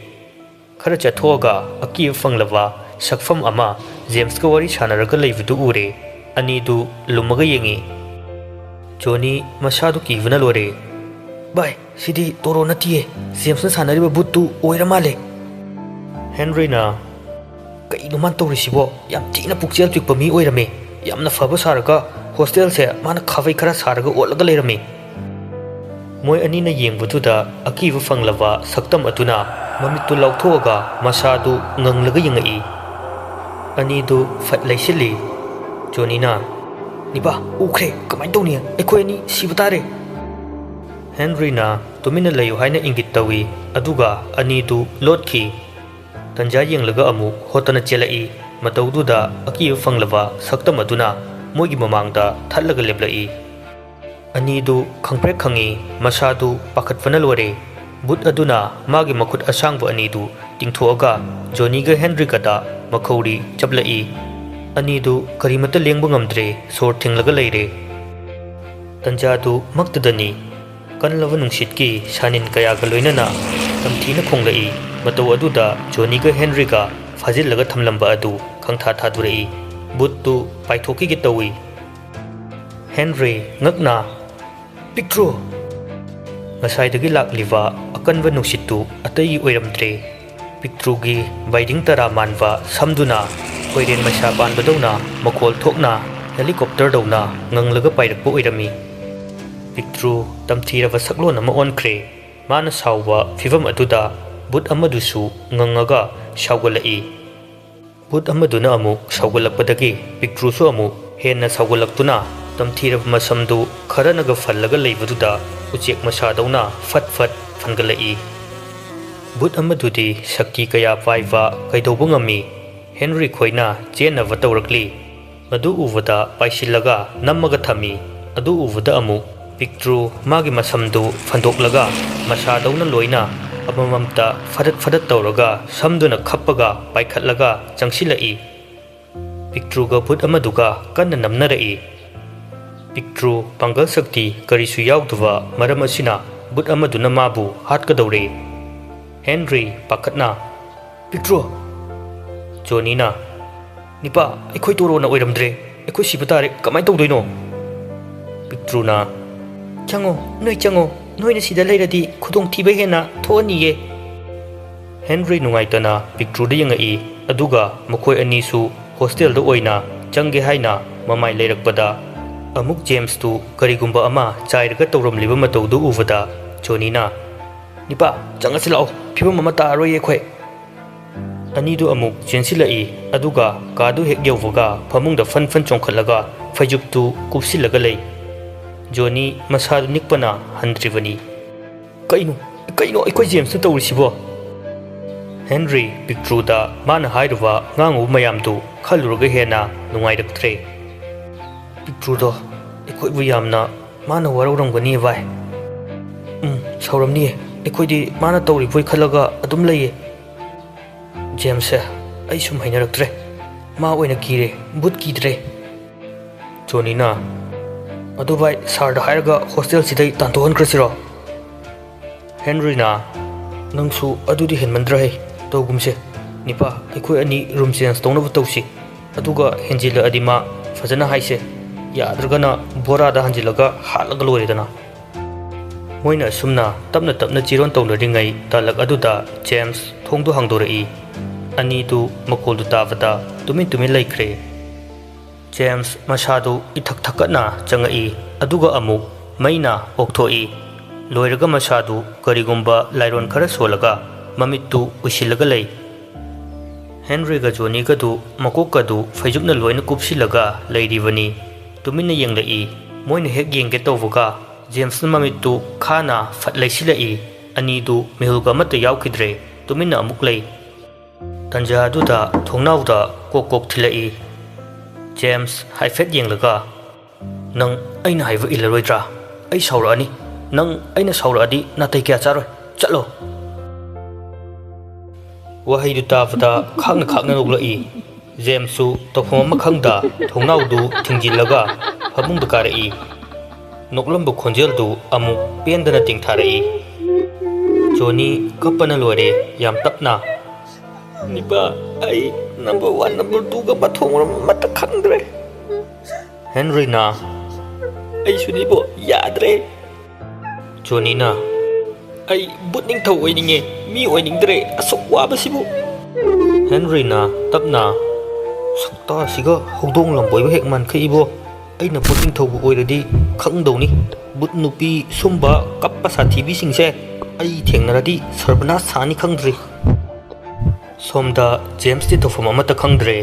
ꯈꯔ ꯆꯠꯊꯣꯛꯑꯒ ꯑꯀꯤꯕ ꯐꯪꯂꯕ ꯁꯛꯐꯝ ꯑꯃ ꯖꯦꯝꯁꯀ ꯋꯥꯔꯤ ꯁꯥꯟꯅꯔꯒ ꯂꯩꯕꯗꯨ ꯎꯔꯦ꯫ ꯑꯅꯤꯗꯨ ꯂꯨꯝꯃꯒ ꯌꯦꯡꯉꯤ꯫ ꯖꯣꯅꯤ ꯃꯁꯥꯗꯨ ꯀꯤꯕꯅ ꯂꯣꯏꯔꯦ꯫ "ꯚꯥꯏ, ꯁꯤꯗꯤ ꯇꯣꯔꯣ ꯅꯠꯇꯤꯌꯦ, ꯖꯦꯝꯁꯅ ꯁꯥꯟꯅꯔꯤꯕ ꯚꯨꯠꯇꯨ ꯑꯣꯏꯔ ꯃꯥꯜꯂꯦ꯫" ꯍꯦꯟꯔꯤꯅ, "ꯀꯩꯅꯣ ꯃꯥꯅ ꯇꯧꯔꯤꯁꯤꯕꯣ? ꯌꯥꯝ ꯊꯤꯅ ꯄꯨꯛꯆꯦꯜ ꯄꯤꯛꯄ ꯃꯤ ꯑꯣꯏꯔꯝꯃꯦ꯫ ꯌꯥꯝꯅ ꯐꯕ ꯁꯥꯔꯒ ꯍꯣꯁꯇꯦꯜꯁꯦ ꯃꯥꯅ ꯈꯥꯕꯩ ꯈꯔ ꯁꯥꯔꯒ ꯑꯣꯠꯂꯒ ꯂꯩꯔꯝꯃꯤ꯫" ꯃꯣꯏ ꯑꯅꯤꯅ ꯌꯦꯡꯕꯗꯨꯗ ꯑꯀꯤꯕ ꯐꯪꯂꯕ ꯁꯛꯇꯝ ꯑꯗꯨꯅ ꯃꯃꯤꯠꯇꯨ ꯂꯥꯎꯊꯣꯛꯑꯒ ꯃꯁꯥꯗꯨ ꯉꯪꯂꯒ ꯌꯦꯡꯉꯛꯏ꯫ ꯑꯅꯤꯗꯨ ꯐꯠ ꯂꯩꯁꯤꯜꯂꯤ꯫ ꯖꯣꯅꯤꯅ, "ꯅꯤꯄꯥ, ꯎꯈ꯭ꯔꯦ꯫ ꯀꯃꯥꯏꯅ ꯇꯧꯅꯤ? ꯑꯩꯈꯣꯏ ꯑꯅꯤ ꯁꯤꯕ ꯇꯥꯔꯦ꯫" ꯍꯦꯟꯔꯤꯅ ꯇꯨꯃꯤꯟꯅ ꯂꯩꯌꯨ ꯍꯥꯏꯅ ꯏꯪꯒꯤꯠ ꯇꯧꯏ, ꯑꯗꯨꯒ ꯑꯅꯤꯗꯨ ꯂꯣꯠꯈꯤ꯫ ꯇꯟꯖꯥ ꯌꯦꯡꯂꯒ ꯑꯃꯨꯛ ꯍꯣꯠꯇꯅ ꯆꯦꯜꯂꯛꯏ꯫ ꯃꯇꯧꯗꯨꯗ ꯑꯀꯤꯕ ꯐꯪꯂꯕ ꯁꯛꯇꯝ ꯑꯗꯨꯅ ꯃꯣꯏꯒꯤ ꯃꯃꯥꯡꯗ ꯊꯠꯂꯒ ꯂꯦꯞꯂꯛꯏ꯫ ꯑꯅꯤꯗꯨ ꯈꯪꯄ꯭ꯔꯦꯛ ꯈꯪꯉꯤ, ꯃꯁꯥꯗꯨ ꯄꯥꯈꯠꯄꯅ ꯂꯣꯏꯔꯦ꯫ ꯚꯨꯠ ꯑꯗꯨꯅ ꯃꯥꯒꯤ ꯃꯈꯨꯠ ꯑꯁꯥꯡꯕ ꯑꯅꯤꯗꯨ ꯇꯤꯡꯊꯣꯛꯑꯒ ꯖꯣꯅꯤꯒ ꯍꯦꯟꯔꯤꯒꯗ ꯃꯈꯧꯔꯤ ꯆꯞꯂꯛꯏ꯫ ꯑꯅꯤꯗꯨ ꯀꯔꯤꯃꯠꯇ ꯂꯦꯡꯕ ꯉꯝꯗ꯭ꯔꯦ, ꯁꯣꯔ ꯊꯤꯡꯂꯒ ꯂꯩꯔꯦ꯫ ꯇꯟꯖꯥꯗꯨ ꯃꯛꯇꯗꯅꯤ꯫ ꯀꯜꯂꯕ ꯅꯨꯡꯁꯤꯠꯀꯤ ꯁꯥꯅꯤꯟ ꯀꯌꯥꯒ ꯂꯣꯏꯅꯅ ꯇꯝꯊꯤꯅ ꯈꯣꯡꯂꯛꯏ꯫ ꯃꯇꯧ ꯑꯗꯨꯗ ꯖꯣꯅꯤꯒ ꯍꯦꯟꯔꯤꯒ ꯐꯥꯖꯤꯜꯂꯒ ꯊꯝꯂꯝꯕ ꯑꯗꯨ ꯈꯪꯊꯥ ꯊꯥꯗꯣꯔꯛꯏ꯫ ꯚꯨꯠꯇꯨ ꯄꯥꯏꯊꯣꯛꯈꯤꯒꯦ ꯇꯧꯏ꯫ ꯍꯦꯟꯔꯤ ꯉꯛꯅ, "ꯄꯤꯛꯇ꯭ꯔꯨ!" ꯉꯁꯥꯏꯗꯒꯤ ꯂꯥꯛꯂꯤꯕ ꯑꯀꯟꯕ ꯅꯨꯡꯁꯤꯠꯇꯨ ꯑꯇꯩꯒꯤ ꯑꯣꯏꯔꯝꯗ꯭ꯔꯦ꯫ ꯄꯤꯛꯇ꯭ꯔꯨꯒꯤ ꯕꯥꯏꯗꯤꯡ ꯇꯔꯥ ꯃꯥꯟꯕ ꯁꯝꯗꯨꯅ ꯈꯣꯏꯔꯦꯟ ꯃꯩꯁꯥ ꯄꯥꯟꯕꯗꯧꯅ ꯃꯈꯣꯜ ꯊꯣꯛꯅ ꯍꯦꯂꯤꯀꯣꯞꯇꯔꯗꯧꯅ ꯉꯪꯂꯒ ꯄꯥꯏꯔꯛꯄ ꯑꯣꯏꯔꯝꯃꯤ꯫ ꯄꯤꯛꯇ꯭ꯔꯨ ꯇꯝꯊꯤꯔꯕ ꯁꯛꯂꯣꯟ ꯑꯃ ꯑꯣꯟꯈ꯭ꯔꯦ꯫ ꯃꯥꯅ ꯁꯥꯎꯕ ꯐꯤꯚꯝ ꯑꯗꯨꯗ ꯚꯨꯠ ꯑꯃꯗꯨꯁꯨ ꯉꯪꯉꯒ ꯁꯥꯎꯒꯠꯂꯛꯏ꯫ ꯚꯨꯠ ꯑꯃꯗꯨꯅ ꯑꯃꯨꯛ ꯁꯥꯎꯒꯠꯂꯛꯄꯗꯒꯤ ꯄꯤꯛꯇ꯭ꯔꯨꯁꯨ ꯑꯃꯨꯛ ꯍꯦꯟꯅ ꯁꯥꯎꯒꯠꯂꯛꯇꯨꯅ ꯇꯝꯊꯤꯔꯕ ꯃꯁꯝꯗꯨ ꯈꯔꯅꯒ ꯐꯜꯂꯒ ꯂꯩꯕꯗꯨꯗ ꯎꯆꯦꯛ ꯃꯁꯥꯗꯧꯅ ꯐꯠ ꯐꯠ ꯐꯟꯒꯠꯂꯛꯏ꯫ ꯚꯨꯠ ꯑꯃꯗꯨꯗꯤ ꯁꯛꯇꯤ ꯀꯌꯥ ꯄꯥꯏꯕ ꯀꯩꯗꯧꯕ ꯉꯝꯃꯤ? ꯍꯦꯟꯔꯤ ꯈꯣꯏꯅ ꯆꯦꯟꯅꯕ ꯇꯧꯔꯛꯂꯤ꯫ ꯃꯗꯨ ꯎꯕꯗ ꯄꯥꯏꯁꯤꯜꯂꯒ ꯅꯝꯃꯒ ꯊꯝꯃꯤ꯫ ꯑꯗꯨ ꯎꯕꯗ ꯑꯃꯨꯛ ꯄꯤꯛꯇ꯭ꯔꯨ ꯃꯥꯒꯤ ꯃꯁꯝꯗꯨ ꯐꯟꯗꯣꯛꯂꯒ ꯃꯁꯥꯗꯧꯅ ꯂꯣꯏꯅ ꯑꯃꯃꯝꯇ ꯐꯗꯠ ꯐꯗꯠ ꯇꯧꯔꯒ ꯁꯝꯗꯨꯅ ꯈꯞꯄꯒ ꯄꯥꯏꯈꯠꯂꯒ ꯆꯪꯁꯤꯜꯂꯛꯏ꯫ ꯄꯤꯛꯇ꯭ꯔꯨꯒ ꯚꯨꯠ ꯑꯃꯗꯨꯒ ꯀꯟꯅ ꯅꯝꯅꯔꯛꯏ꯫ ꯄꯤꯛꯇ꯭ꯔꯨ ꯄꯥꯡꯒꯜ ꯁꯛꯇꯤ ꯀꯔꯤꯁꯨ ꯌꯥꯎꯗꯕ ꯃꯔꯝ ꯑꯁꯤꯅ ꯚꯨꯠ ꯑꯃꯗꯨꯅ ꯃꯥꯕꯨ ꯍꯥꯠꯀꯗꯧꯔꯦ꯫ ꯍꯦꯟꯔꯤ ꯄꯥꯈꯠꯅ, "ꯄꯤꯛꯇ꯭ꯔꯨ!" ꯖꯣꯅꯤꯅ, "ꯅꯤꯄꯥ, ꯑꯩꯈꯣꯏ ꯇꯣꯔꯣꯅ ꯑꯣꯏꯔꯝꯗ꯭ꯔꯦ꯫ ꯑꯩꯈꯣꯏ ꯁꯤꯕ ꯇꯥꯔꯦ꯫ ꯀꯃꯥꯏꯅ ꯇꯧꯗꯣꯏꯅꯣ?" ꯄꯤꯛꯇ꯭ꯔꯨꯅ, "ꯆꯪꯉꯣ, ꯅꯣꯏ ꯆꯪꯉꯣ꯫ ꯅꯣꯏꯅ ꯁꯤꯗ ꯂꯩꯔꯗꯤ ꯈꯨꯗꯣꯡꯊꯤꯕ ꯍꯦꯟꯅ ꯊꯣꯛꯑꯅꯤꯌꯦ꯫ ꯍꯦꯟꯔꯤ ꯅꯨꯡꯉꯥꯏꯇꯅ ꯄꯤꯛꯇ꯭ꯔꯨꯗ ꯌꯦꯡꯉꯛꯏ, ꯑꯗꯨꯒ ꯃꯈꯣꯏ ꯑꯅꯤꯁꯨ ꯍꯣꯁꯇꯦꯜꯗ ꯑꯣꯏꯅ ꯆꯪꯒꯦ ꯍꯥꯏꯅ ꯃꯃꯥꯏ ꯂꯩꯔꯛꯄꯗ, ꯑꯃꯨꯛ ꯖꯦꯝꯁꯇꯨ ꯀꯔꯤꯒꯨꯝꯕ ꯑꯃ ꯆꯥꯏꯔꯒ ꯇꯧꯔꯝꯂꯤꯕ ꯃꯇꯧꯗꯨ ꯎꯕꯗ ꯖꯣꯅꯤꯅ, "ꯅꯤꯄꯥ, ꯆꯪꯉꯁꯤ ꯂꯥꯛꯑꯣ, ꯐꯤꯕꯝ ꯑꯃ ꯇꯥꯔꯔꯣꯏꯌꯦ ꯑꯩꯈꯣꯏ"꯫ ꯑꯅꯤꯗꯨ ꯑꯃꯨꯛ ꯆꯦꯟꯁꯤꯜꯂꯛꯏ, ꯑꯗꯨꯒ ꯀꯥꯗꯨ ꯍꯦꯛ ꯌꯧꯕꯒ ꯐꯃꯨꯡꯗ ꯐꯟ ꯐꯟ ꯆꯣꯡꯈꯠꯂꯒ ꯐꯩꯖꯨꯞꯇꯨ ꯀꯨꯞꯁꯤꯜꯂꯒ ꯂꯩ꯫ ꯖꯣꯅꯤ ꯃꯁꯥꯗꯨ ꯅꯤꯛꯄꯅ ꯍꯟꯗ꯭ꯔꯤꯕꯅꯤ꯫ "ꯀꯩꯅꯣ, ꯀꯩꯅꯣ ꯑꯩꯈꯣꯏ ꯖꯦꯝꯁꯅ ꯇꯧꯔꯤꯁꯤꯕꯣ?" ꯍꯦꯟꯔꯤ ꯄꯤꯛꯇ꯭ꯔꯨꯗ ꯃꯥꯅ ꯍꯥꯏꯔꯨꯕ ꯉꯥꯡꯉꯨꯕ ꯃꯌꯥꯝꯗꯨ ꯈꯜꯂꯨꯔꯒ ꯍꯦꯟꯅ ꯅꯨꯡꯉꯥꯏꯔꯛꯇ꯭ꯔꯦ꯫ "ꯄꯤꯛꯇ꯭ꯔꯨꯗꯣ ꯑꯩꯈꯣꯏꯕꯨ ꯌꯥꯝꯅ ꯃꯥꯅ ꯋꯥꯔꯧꯔꯝꯒꯅꯤ ꯚꯥꯏ꯫ ꯎꯝ, ꯁꯥꯎꯔꯝꯅꯤꯌꯦ꯫ ꯑꯩꯈꯣꯏꯗꯤ ꯃꯥꯅ ꯇꯧꯔꯤꯕꯣꯏ ꯈꯜꯂꯒ ꯑꯗꯨꯝ ꯂꯩꯌꯦ꯫ ꯖꯦꯝꯁꯁꯦ ꯑꯩ ꯁꯨꯝ ꯍꯩꯅꯔꯛꯇ꯭ꯔꯦ꯫ ꯃꯥ ꯑꯣꯏꯅ ꯀꯤꯔꯦ, ꯚꯨꯠ ꯀꯤꯗ꯭ꯔꯦ"꯫ ꯖꯣꯅꯤꯅ, "ꯑꯗꯨ ꯚꯥꯏ, ꯁꯥꯔꯗ ꯍꯥꯏꯔꯒ ꯍꯣꯁꯇꯦꯜꯁꯤꯗꯩ ꯇꯥꯟꯊꯣꯛꯍꯟꯈ꯭ꯔꯁꯤꯔꯣ?" ꯍꯦꯟꯔꯤꯅ, "ꯅꯪꯁꯨ ꯑꯗꯨꯗꯤ ꯍꯦꯟꯃꯟꯗ꯭ꯔꯍꯦ꯫ ꯇꯧꯒꯨꯝꯁꯦ꯫ ꯅꯤꯄꯥ, ꯑꯩꯈꯣꯏ ꯑꯅꯤ ꯔꯨꯝ ꯆꯦꯟꯖ ꯇꯧꯅꯕ ꯇꯧꯁꯤ꯫ ꯑꯗꯨꯒ ꯍꯦꯟꯖꯤꯜꯂꯛꯑꯗꯤ ꯃꯥ ꯐꯖꯅ ꯍꯥꯏꯁꯦ꯫ ꯌꯥꯗ꯭ꯔꯒꯅ ꯕꯣꯔꯥꯗ ꯍꯟꯖꯤꯜꯂꯒ ꯍꯥꯠꯂꯒ ꯂꯣꯏꯔꯦꯗꯅ"꯫ ꯃꯣꯏꯅ ꯑꯁꯨꯝꯅ ꯇꯞꯅ ꯇꯞꯅ ꯆꯤꯔꯣꯟ ꯇꯧꯅꯔꯤꯉꯩ ꯇꯥꯂꯛ ꯑꯗꯨꯗ ꯖꯦꯝꯁ ꯊꯣꯡꯗꯨ ꯍꯥꯡꯗꯣꯔꯛꯏ꯫ ꯑꯅꯤꯗꯨ ꯃꯈꯣꯜꯗꯨ ꯇꯥꯕꯗ ꯇꯨꯃꯤꯟ ꯇꯨꯃꯤꯟ ꯂꯩꯈ꯭ꯔꯦ꯫ ꯖꯦꯝꯁ ꯃꯁꯥꯗꯨ ꯏꯊꯛ ꯊꯛꯀꯠꯅ ꯆꯪꯉꯛꯏ, ꯑꯗꯨꯒ ꯑꯃꯨꯛ ꯃꯩꯅ ꯑꯣꯛꯊꯣꯛꯏ꯫ ꯂꯣꯏꯔꯒ ꯃꯁꯥꯗꯨ ꯀꯔꯤꯒꯨꯝꯕ ꯂꯥꯏꯔꯣꯟ ꯈꯔ ꯁꯣꯜꯂꯒ ꯃꯃꯤꯠꯇꯨ ꯎꯏꯁꯤꯜꯂꯒ ꯂꯩ꯫ ꯍꯦꯟꯔꯤꯒ ꯖꯣꯅꯤꯒꯗꯨ ꯃꯀꯣꯛꯀꯗꯨ ꯐꯩꯖꯨꯞꯅ ꯂꯣꯏꯅ ꯀꯨꯞꯁꯤꯜꯂꯒ ꯂꯩꯔꯤꯕꯅꯤ꯫ ꯇꯨꯃꯤꯟꯅ ꯌꯦꯡꯂꯛꯏ꯫ ꯃꯣꯏꯅ ꯍꯦꯛ ꯌꯦꯡꯒꯦ ꯇꯧꯕꯒ ꯖꯦꯝꯁꯅ ꯃꯃꯤꯠꯇꯨ ꯈꯥꯅ ꯐꯠ ꯂꯩꯁꯤꯜꯂꯛꯏ꯫ ꯑꯅꯤꯗꯨ ꯃꯤꯍꯨꯜꯒ ꯑꯃꯠꯇ ꯌꯥꯎꯈꯤꯗ꯭ꯔꯦ꯫ ꯇꯨꯃꯤꯟꯅ ꯑꯃꯨꯛ ꯂꯩ꯫ ꯇꯟꯖꯥ ꯑꯗꯨꯗ ꯊꯣꯡꯅꯥꯎꯗ ꯀꯣꯛ ꯀꯣꯛ ꯊꯤꯜꯂꯛꯏ꯫ ꯖꯦꯝꯁ ꯍꯥꯏꯐꯦꯠ ꯌꯦꯡꯂꯒ, "ꯅꯪ ꯑꯩꯅ ꯍꯥꯏꯕ ꯏꯜꯂꯔꯣꯏꯗ꯭ꯔꯥ? ꯑꯩ ꯁꯥꯎꯔꯛꯑꯅꯤ꯫ ꯅꯪ ꯑꯩꯅ ꯁꯥꯎꯔꯛꯑꯗꯤ ꯅꯥꯇꯩ ꯀꯌꯥ ꯆꯥꯔꯣꯏ꯫ ꯆꯠꯂꯣ!" ꯋꯥꯍꯩꯗꯨ ꯇꯥꯕꯗ ꯈꯥꯛꯅ ꯈꯥꯛꯅ ꯅꯣꯛꯂꯛꯏ꯫ ꯖꯦꯝꯁꯁꯨ ꯇꯧꯐꯝ ꯑꯃ ꯈꯪꯗ ꯊꯣꯡꯅꯥꯎꯗꯨ ꯊꯤꯡꯖꯤꯜꯂꯒ ꯐꯃꯨꯡꯗ ꯀꯥꯔꯛꯏ꯫ ꯅꯣꯛꯂꯝꯕ ꯈꯣꯟꯖꯦꯜꯗꯨ ꯑꯃꯨꯛ ꯄꯦꯟꯗꯅ ꯇꯦꯡꯊꯥꯔꯛꯏ꯫ ꯖꯣꯅꯤ ꯀꯞꯄꯅ ꯂꯣꯏꯔꯦ, ꯌꯥꯝ ꯇꯞꯅ꯫ "ꯅꯤꯄꯥ, ꯑꯩ ꯅꯝꯕꯔ ꯋꯥꯟ, ꯅꯝꯕꯔ ꯇꯨꯒ ꯃꯊꯣꯡ ꯃꯔꯝ ꯑꯃꯠꯇ ꯈꯪꯗ꯭ꯔꯦ"꯫ ꯍꯦꯟꯔꯤꯅ, "ꯑꯩꯁꯨꯅꯤꯕꯣ, ꯌꯥꯗ꯭ꯔꯦ"꯫ ꯖꯣꯅꯤꯅ, "ꯑꯩ ꯕꯨꯠ ꯅꯤꯡꯊꯧ ꯑꯣꯏꯅꯤꯡꯉꯦ, ꯃꯤ ꯑꯣꯏꯅꯤꯡꯗ꯭ꯔꯦ, ꯑꯁꯨꯛ ꯋꯥꯕꯁꯤꯕꯨ!" ꯍꯦꯟꯔꯤꯅ ꯇꯞꯅ, "ꯁꯛꯇꯥꯁꯤꯒ ꯍꯧꯗꯣꯡ ꯂꯝꯕꯣꯏꯕ ꯍꯦꯛ ꯃꯥꯟꯈꯩ ꯏꯕꯣ꯫ ꯑꯩꯅ ꯕꯨꯠ ꯅꯤꯡꯊꯧꯕꯨ ꯑꯣꯏꯔꯗꯤ ꯈꯪꯗꯧꯅꯤ꯫ ꯕꯨꯠ ꯅꯨꯄꯤ ꯁꯨꯝꯕ ꯀꯞꯄ ꯁꯥꯊꯤꯕꯤꯁꯤꯡꯁꯦ ꯑꯩ ꯊꯦꯡꯅꯔꯗꯤ ꯁꯔꯕꯅꯥꯁ ꯁꯥꯅꯤ ꯈꯪꯗ꯭ꯔꯤ꯫" ꯁꯣꯝꯗ ꯖꯦꯝꯁꯇꯤ ꯇꯧꯐꯝ ꯑꯃꯠꯇ ꯈꯪꯗ꯭ꯔꯦ꯫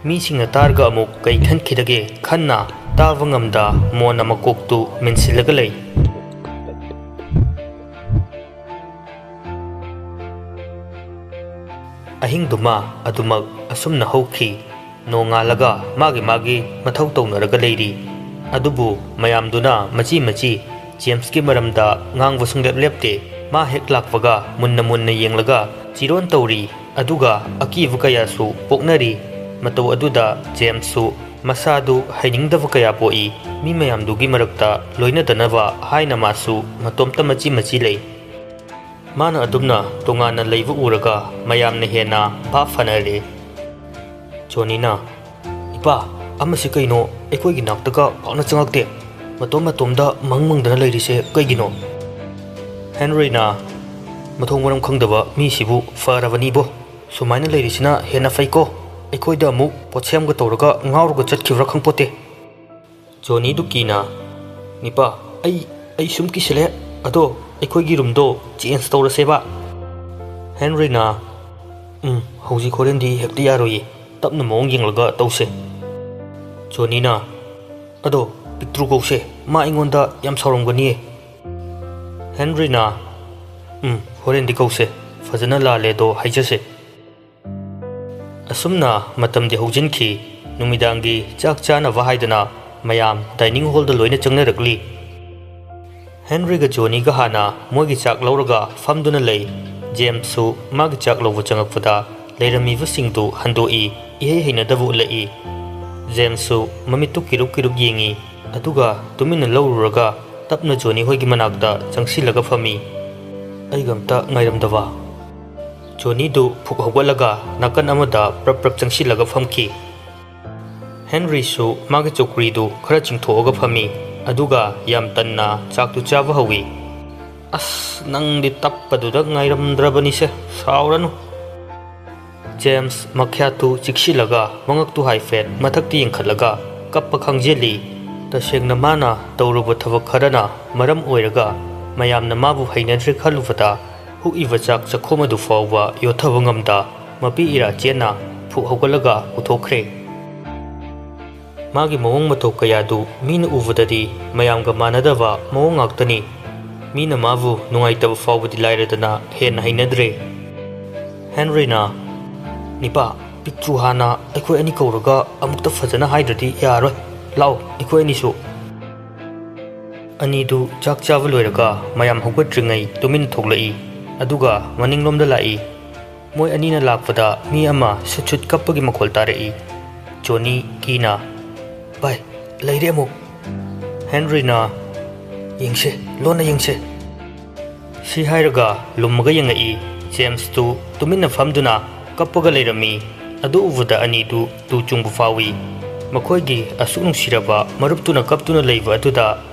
ꯃꯤꯁꯤꯡꯅ ꯇꯥꯔꯒ ꯑꯃꯨꯛ ꯀꯩ ꯈꯟꯈꯤꯗꯒꯦ ꯈꯟꯅ ꯇꯥꯕ ꯉꯝꯗ ꯃꯣꯟꯅ ꯃꯀꯣꯛꯇꯨ ꯃꯤꯟꯁꯤꯜꯂꯒ ꯂꯩ꯫ ꯑꯍꯤꯡꯗꯨꯃ ꯑꯗꯨꯃꯛ ꯑꯁꯨꯝꯅ ꯍꯧꯈꯤ꯫ ꯅꯣꯡꯉꯥꯜꯂꯒ ꯃꯥꯒꯤ ꯃꯥꯒꯤ ꯃꯊꯧ ꯇꯧꯅꯔꯒ ꯂꯩꯔꯤ꯫ ꯑꯗꯨꯕꯨ ꯃꯌꯥꯝꯗꯨꯅ ꯃꯆꯤ ꯃꯆꯤ ꯖꯦꯝꯁꯀꯤ ꯃꯔꯝꯗ ꯉꯥꯡꯕ ꯁꯨꯡꯂꯦꯞ ꯂꯦꯞꯇꯦ꯫ ꯃꯥ ꯍꯦꯛ ꯂꯥꯛꯄꯒ ꯃꯨꯟꯅ ꯃꯨꯟꯅ ꯌꯦꯡꯂꯒ ꯆꯤꯔꯣꯟ ꯇꯧꯔꯤ꯫ ꯑꯗꯨꯒ ꯑꯀꯤꯕ ꯀꯌꯥꯁꯨ ꯄꯣꯛꯅꯔꯤ꯫ ꯃꯇꯧ ꯑꯗꯨꯗ ꯖꯦꯝꯁꯁꯨ ꯃꯁꯥꯗꯨ ꯍꯩꯅꯤꯡꯗꯕ ꯀꯌꯥ ꯄꯣꯛꯏ꯫ ꯃꯤ ꯃꯌꯥꯝꯗꯨꯒꯤ ꯃꯔꯛꯇ ꯂꯣꯏꯅꯗꯅꯕ ꯍꯥꯏꯅ ꯃꯥꯁꯨ ꯃꯇꯣꯝꯇ ꯃꯆꯤ ꯃꯆꯤ ꯂꯩ꯫ ꯃꯥꯅ ꯑꯗꯨꯝꯅ ꯇꯣꯉꯥꯟꯅ ꯂꯩꯕ ꯎꯔꯒ ꯃꯌꯥꯝꯅ ꯍꯦꯟꯅ ꯚꯥꯞ ꯐꯅꯔꯦ꯫ ꯖꯣꯅꯤꯅ, "ꯏꯄꯥ, ꯑꯃꯁꯤ ꯀꯩꯅꯣ? ꯑꯩꯈꯣꯏꯒꯤ ꯅꯥꯛꯇꯒ ꯄꯥꯛꯅ ꯆꯪꯉꯛꯇꯦ꯫ ꯃꯇꯣꯝ ꯃꯇꯣꯝꯗ ꯃꯪ ꯃꯪꯗꯅ ꯂꯩꯔꯤꯁꯦ ꯀꯩꯒꯤꯅꯣ?" ꯍꯦꯟꯔꯤꯅ, "ꯃꯊꯣꯡ ꯃꯔꯝ ꯈꯪꯗꯕ ꯃꯤꯁꯤꯕꯨ ꯐꯔꯕꯅꯤꯕꯣ꯫ ꯁꯨꯃꯥꯏꯅ ꯂꯩꯔꯤꯁꯤꯅ ꯍꯦꯟꯅ ꯐꯩꯀꯣ꯫ ꯑꯩꯈꯣꯏꯗ ꯑꯃꯨꯛ ꯄꯣꯠꯁꯦꯝꯒ ꯇꯧꯔꯒ ꯉꯥꯎꯔꯒ ꯆꯠꯈꯤꯕ꯭ꯔꯥ ꯈꯪꯄꯣꯠꯇꯦ꯫" ꯖꯣꯅꯤꯗꯨ ꯀꯤꯅ, "ꯅꯤꯄꯥ, ꯑꯩ, ꯑꯩ ꯁꯨꯝ ꯀꯤꯁꯤꯜꯂꯦ꯫ ꯑꯗꯣ ꯑꯩꯈꯣꯏꯒꯤ ꯔꯨꯝꯗꯣ ꯆꯦꯟꯖ ꯇꯧꯔꯁꯦꯕ?" ꯍꯦꯟꯔꯤꯅ, "ꯎꯝ, ꯍꯧꯖꯤꯛ ꯍꯣꯔꯦꯟꯗꯤ ꯍꯦꯛꯇ ꯌꯥꯔꯣꯏꯌꯦ꯫ ꯇꯞꯅ ꯃꯑꯣꯡ ꯌꯦꯡꯂꯒ ꯇꯧꯁꯦ꯫" ꯖꯣꯅꯤꯅ, "ꯑꯗꯣ ꯄꯤꯛꯇ꯭ꯔꯨ ꯀꯧꯁꯦ, ꯃꯥ ꯑꯩꯉꯣꯟꯗ ꯌꯥꯝ ꯁꯥꯎꯔꯝꯒꯅꯤꯌꯦ꯫" ꯍꯦꯟꯔꯤꯅ, "ꯎꯝ, ꯍꯣꯔꯦꯟꯗꯤ ꯀꯧꯁꯦ, ꯐꯖꯅ ꯂꯥꯜꯂꯦꯗꯣ ꯍꯥꯏꯖꯁꯦ꯫" ꯑꯁꯨꯝꯅ ꯃꯇꯝꯗꯤ ꯍꯧꯖꯤꯟꯈꯤ꯫ ꯅꯨꯃꯤꯗꯥꯡꯒꯤ ꯆꯥꯛ ꯆꯥꯅꯕ ꯍꯥꯏꯗꯅ ꯃꯌꯥꯝ ꯗꯥꯏꯅꯤꯡ ꯍꯣꯜꯗ ꯂꯣꯏꯅ ꯆꯪꯅꯔꯛꯂꯤ꯫ ꯍꯦꯟꯔꯤꯒ ꯖꯣꯅꯤꯒ ꯍꯥꯟꯅ ꯃꯣꯏꯒꯤ ꯆꯥꯛ ꯂꯧꯔꯒ ꯐꯝꯗꯨꯅ ꯂꯩ꯫ ꯖꯦꯝꯁꯁꯨ ꯃꯥꯒꯤ ꯆꯥꯛ ꯂꯧꯕ ꯆꯪꯉꯛꯄꯗ ꯂꯩꯔꯝꯃꯤꯕꯁꯤꯡꯗꯨ ꯍꯟꯗꯣꯛꯏ, ꯏꯍꯩ ꯍꯩꯅꯗꯕ ꯎꯠꯂꯛꯏ꯫ ꯖꯦꯝꯁꯁꯨ ꯃꯃꯤꯠꯇꯨ ꯀꯤꯔꯨꯞ ꯀꯤꯔꯨꯞ ꯌꯦꯡꯏ, ꯑꯗꯨꯒ ꯇꯨꯃꯤꯟꯅ ꯂꯧꯔꯨꯔꯒ ꯇꯞꯅ ꯖꯣꯅꯤ ꯍꯣꯏꯒꯤ ꯃꯅꯥꯛꯇ ꯆꯪꯁꯤꯜꯂꯒ ꯐꯝꯃꯤ꯫ ꯑꯩꯒ ꯑꯝꯇ ꯉꯥꯏꯔꯝꯗꯕ꯫ ꯖꯣꯅꯤꯗꯨ ꯐꯨꯛ ꯍꯧꯒꯠꯂꯒ ꯅꯥꯀꯟ ꯑꯃꯗ ꯄ꯭ꯔꯞ ꯄ꯭ꯔꯞ ꯆꯪꯁꯤꯜꯂꯒ ꯐꯝꯈꯤ꯫ ꯍꯦꯟꯔꯤꯁꯨ ꯃꯥꯒꯤ ꯆꯧꯀ꯭ꯔꯤꯗꯨ ꯈꯔ ꯆꯤꯡꯊꯣꯛꯑꯒ ꯐꯝꯃꯤ, ꯑꯗꯨꯒ ꯌꯥꯝ ꯇꯟꯅ ꯆꯥꯛꯇꯨ ꯆꯥꯕ ꯍꯧꯏ꯫ "ꯑꯁ, ꯅꯪꯗꯤ ꯇꯞꯄꯗꯨꯗ ꯉꯥꯏꯔꯝꯗ꯭ꯔꯕꯅꯤꯁꯦ, ꯁꯥꯎꯔꯅꯨ꯫" ꯖꯦꯝꯁ ꯃꯈ꯭ꯌꯥꯠꯇꯨ ꯆꯤꯛꯁꯤꯜꯂꯒ ꯃꯉꯛꯇꯨ ꯍꯥꯏꯐꯦꯠ ꯃꯊꯛꯇ ꯌꯦꯡꯈꯠꯂꯒ ꯀꯞꯄ ꯈꯥꯡꯖꯤꯜꯂꯤ꯫ ꯇꯁꯦꯡꯅ ꯃꯥꯅ ꯇꯧꯔꯨꯕ ꯊꯕꯛ ꯈꯔꯅ ꯃꯔꯝ ꯑꯣꯏꯔꯒ ꯃꯌꯥꯝꯅ ꯃꯥꯕꯨ ꯍꯩꯅꯗ꯭ꯔꯦ ꯈꯜꯂꯨꯕꯗ ꯍꯨꯛꯏꯕ ꯆꯥꯛ ꯆꯥꯛꯈꯣꯝ ꯑꯗꯨ ꯐꯥꯎꯕ ꯌꯣꯠꯊꯕ ꯉꯝꯗ ꯃꯄꯤ ꯏꯔꯥ ꯆꯦꯟꯅ ꯐꯨꯛ ꯍꯧꯒꯠꯂꯒ ꯄꯨꯊꯣꯛꯈ꯭ꯔꯦ꯫ ꯃꯥꯒꯤ ꯃꯑꯣꯡ ꯃꯇꯧ ꯀꯌꯥꯗꯨ ꯃꯤꯅ ꯎꯕꯗꯗꯤ ꯃꯌꯥꯝꯒ ꯃꯥꯟꯅꯗꯕ ꯃꯑꯣꯡ ꯉꯥꯛꯇꯅꯤ꯫ ꯃꯤꯅ ꯃꯥꯕꯨ ꯅꯨꯡꯉꯥꯏꯇꯕ ꯐꯥꯎꯕꯗꯤ ꯂꯥꯏꯔꯗꯅ ꯍꯦꯟꯅ ꯍꯩꯅꯗ꯭ꯔꯦ꯫ ꯍꯦꯟꯔꯤꯅ, "ꯅꯤꯄꯥ, ꯄꯤꯛꯇ꯭ꯔꯨ ꯍꯥꯟꯅ ꯑꯩꯈꯣꯏ ꯑꯅꯤ ꯀꯧꯔꯒ ꯑꯃꯨꯛꯇ ꯐꯖꯅ ꯍꯥꯏꯗ꯭ꯔꯗꯤ ꯌꯥꯔꯣꯏ꯫ ꯂꯥꯛꯑꯣ, ꯑꯩꯈꯣꯏ ꯑꯅꯤꯁꯨ꯫" ꯑꯅꯤꯗꯨ ꯆꯥꯛ ꯆꯥꯕ ꯂꯣꯏꯔꯒ ꯃꯌꯥꯝ ꯍꯧꯒꯠꯇ꯭ꯔꯤꯉꯩ ꯇꯨꯃꯤꯟ ꯊꯣꯛꯂꯛꯏ꯫ ꯑꯗꯨꯒ ꯃꯅꯤꯡꯂꯣꯝꯗ ꯂꯥꯛꯏ꯫ ꯃꯣꯏ ꯑꯅꯤꯅ ꯂꯥꯛꯄꯗ ꯃꯤ ꯑꯃ ꯁꯨꯠ ꯁꯨꯠ ꯀꯞꯄꯒꯤ ꯃꯈꯣꯜ ꯇꯥꯔꯛꯏ꯫ ꯖꯣꯅꯤ ꯀꯤꯅ, "ꯚꯥꯏ, ꯂꯩꯔꯦ ꯑꯃꯨꯛ꯫" ꯍꯦꯟꯔꯤꯅ, "ꯌꯦꯡꯁꯦ, ꯂꯣꯟꯅ ꯌꯦꯡꯁꯦ꯫" ꯁꯤ ꯍꯥꯏꯔꯒ ꯂꯨꯝꯃꯒ ꯌꯦꯡꯉꯛꯏ꯫ ꯖꯦꯝꯁꯇꯨ ꯇꯨꯃꯤꯟꯅ ꯐꯝꯗꯨꯅ ꯀꯞꯄꯒ ꯂꯩꯔꯝꯃꯤ꯫ ꯑꯗꯨ ꯎꯕꯗ ꯑꯅꯤꯗꯨ ꯇꯨ ꯆꯨꯡꯕ ꯐꯥꯎꯏ꯫ ꯃꯈꯣꯏꯒꯤ ꯑꯁꯨꯛ ꯅꯨꯡꯁꯤꯔꯕ ꯃꯔꯨꯞꯇꯨꯅ ꯀꯞꯇꯨꯅ ꯂꯩꯕ ꯑꯗꯨꯗ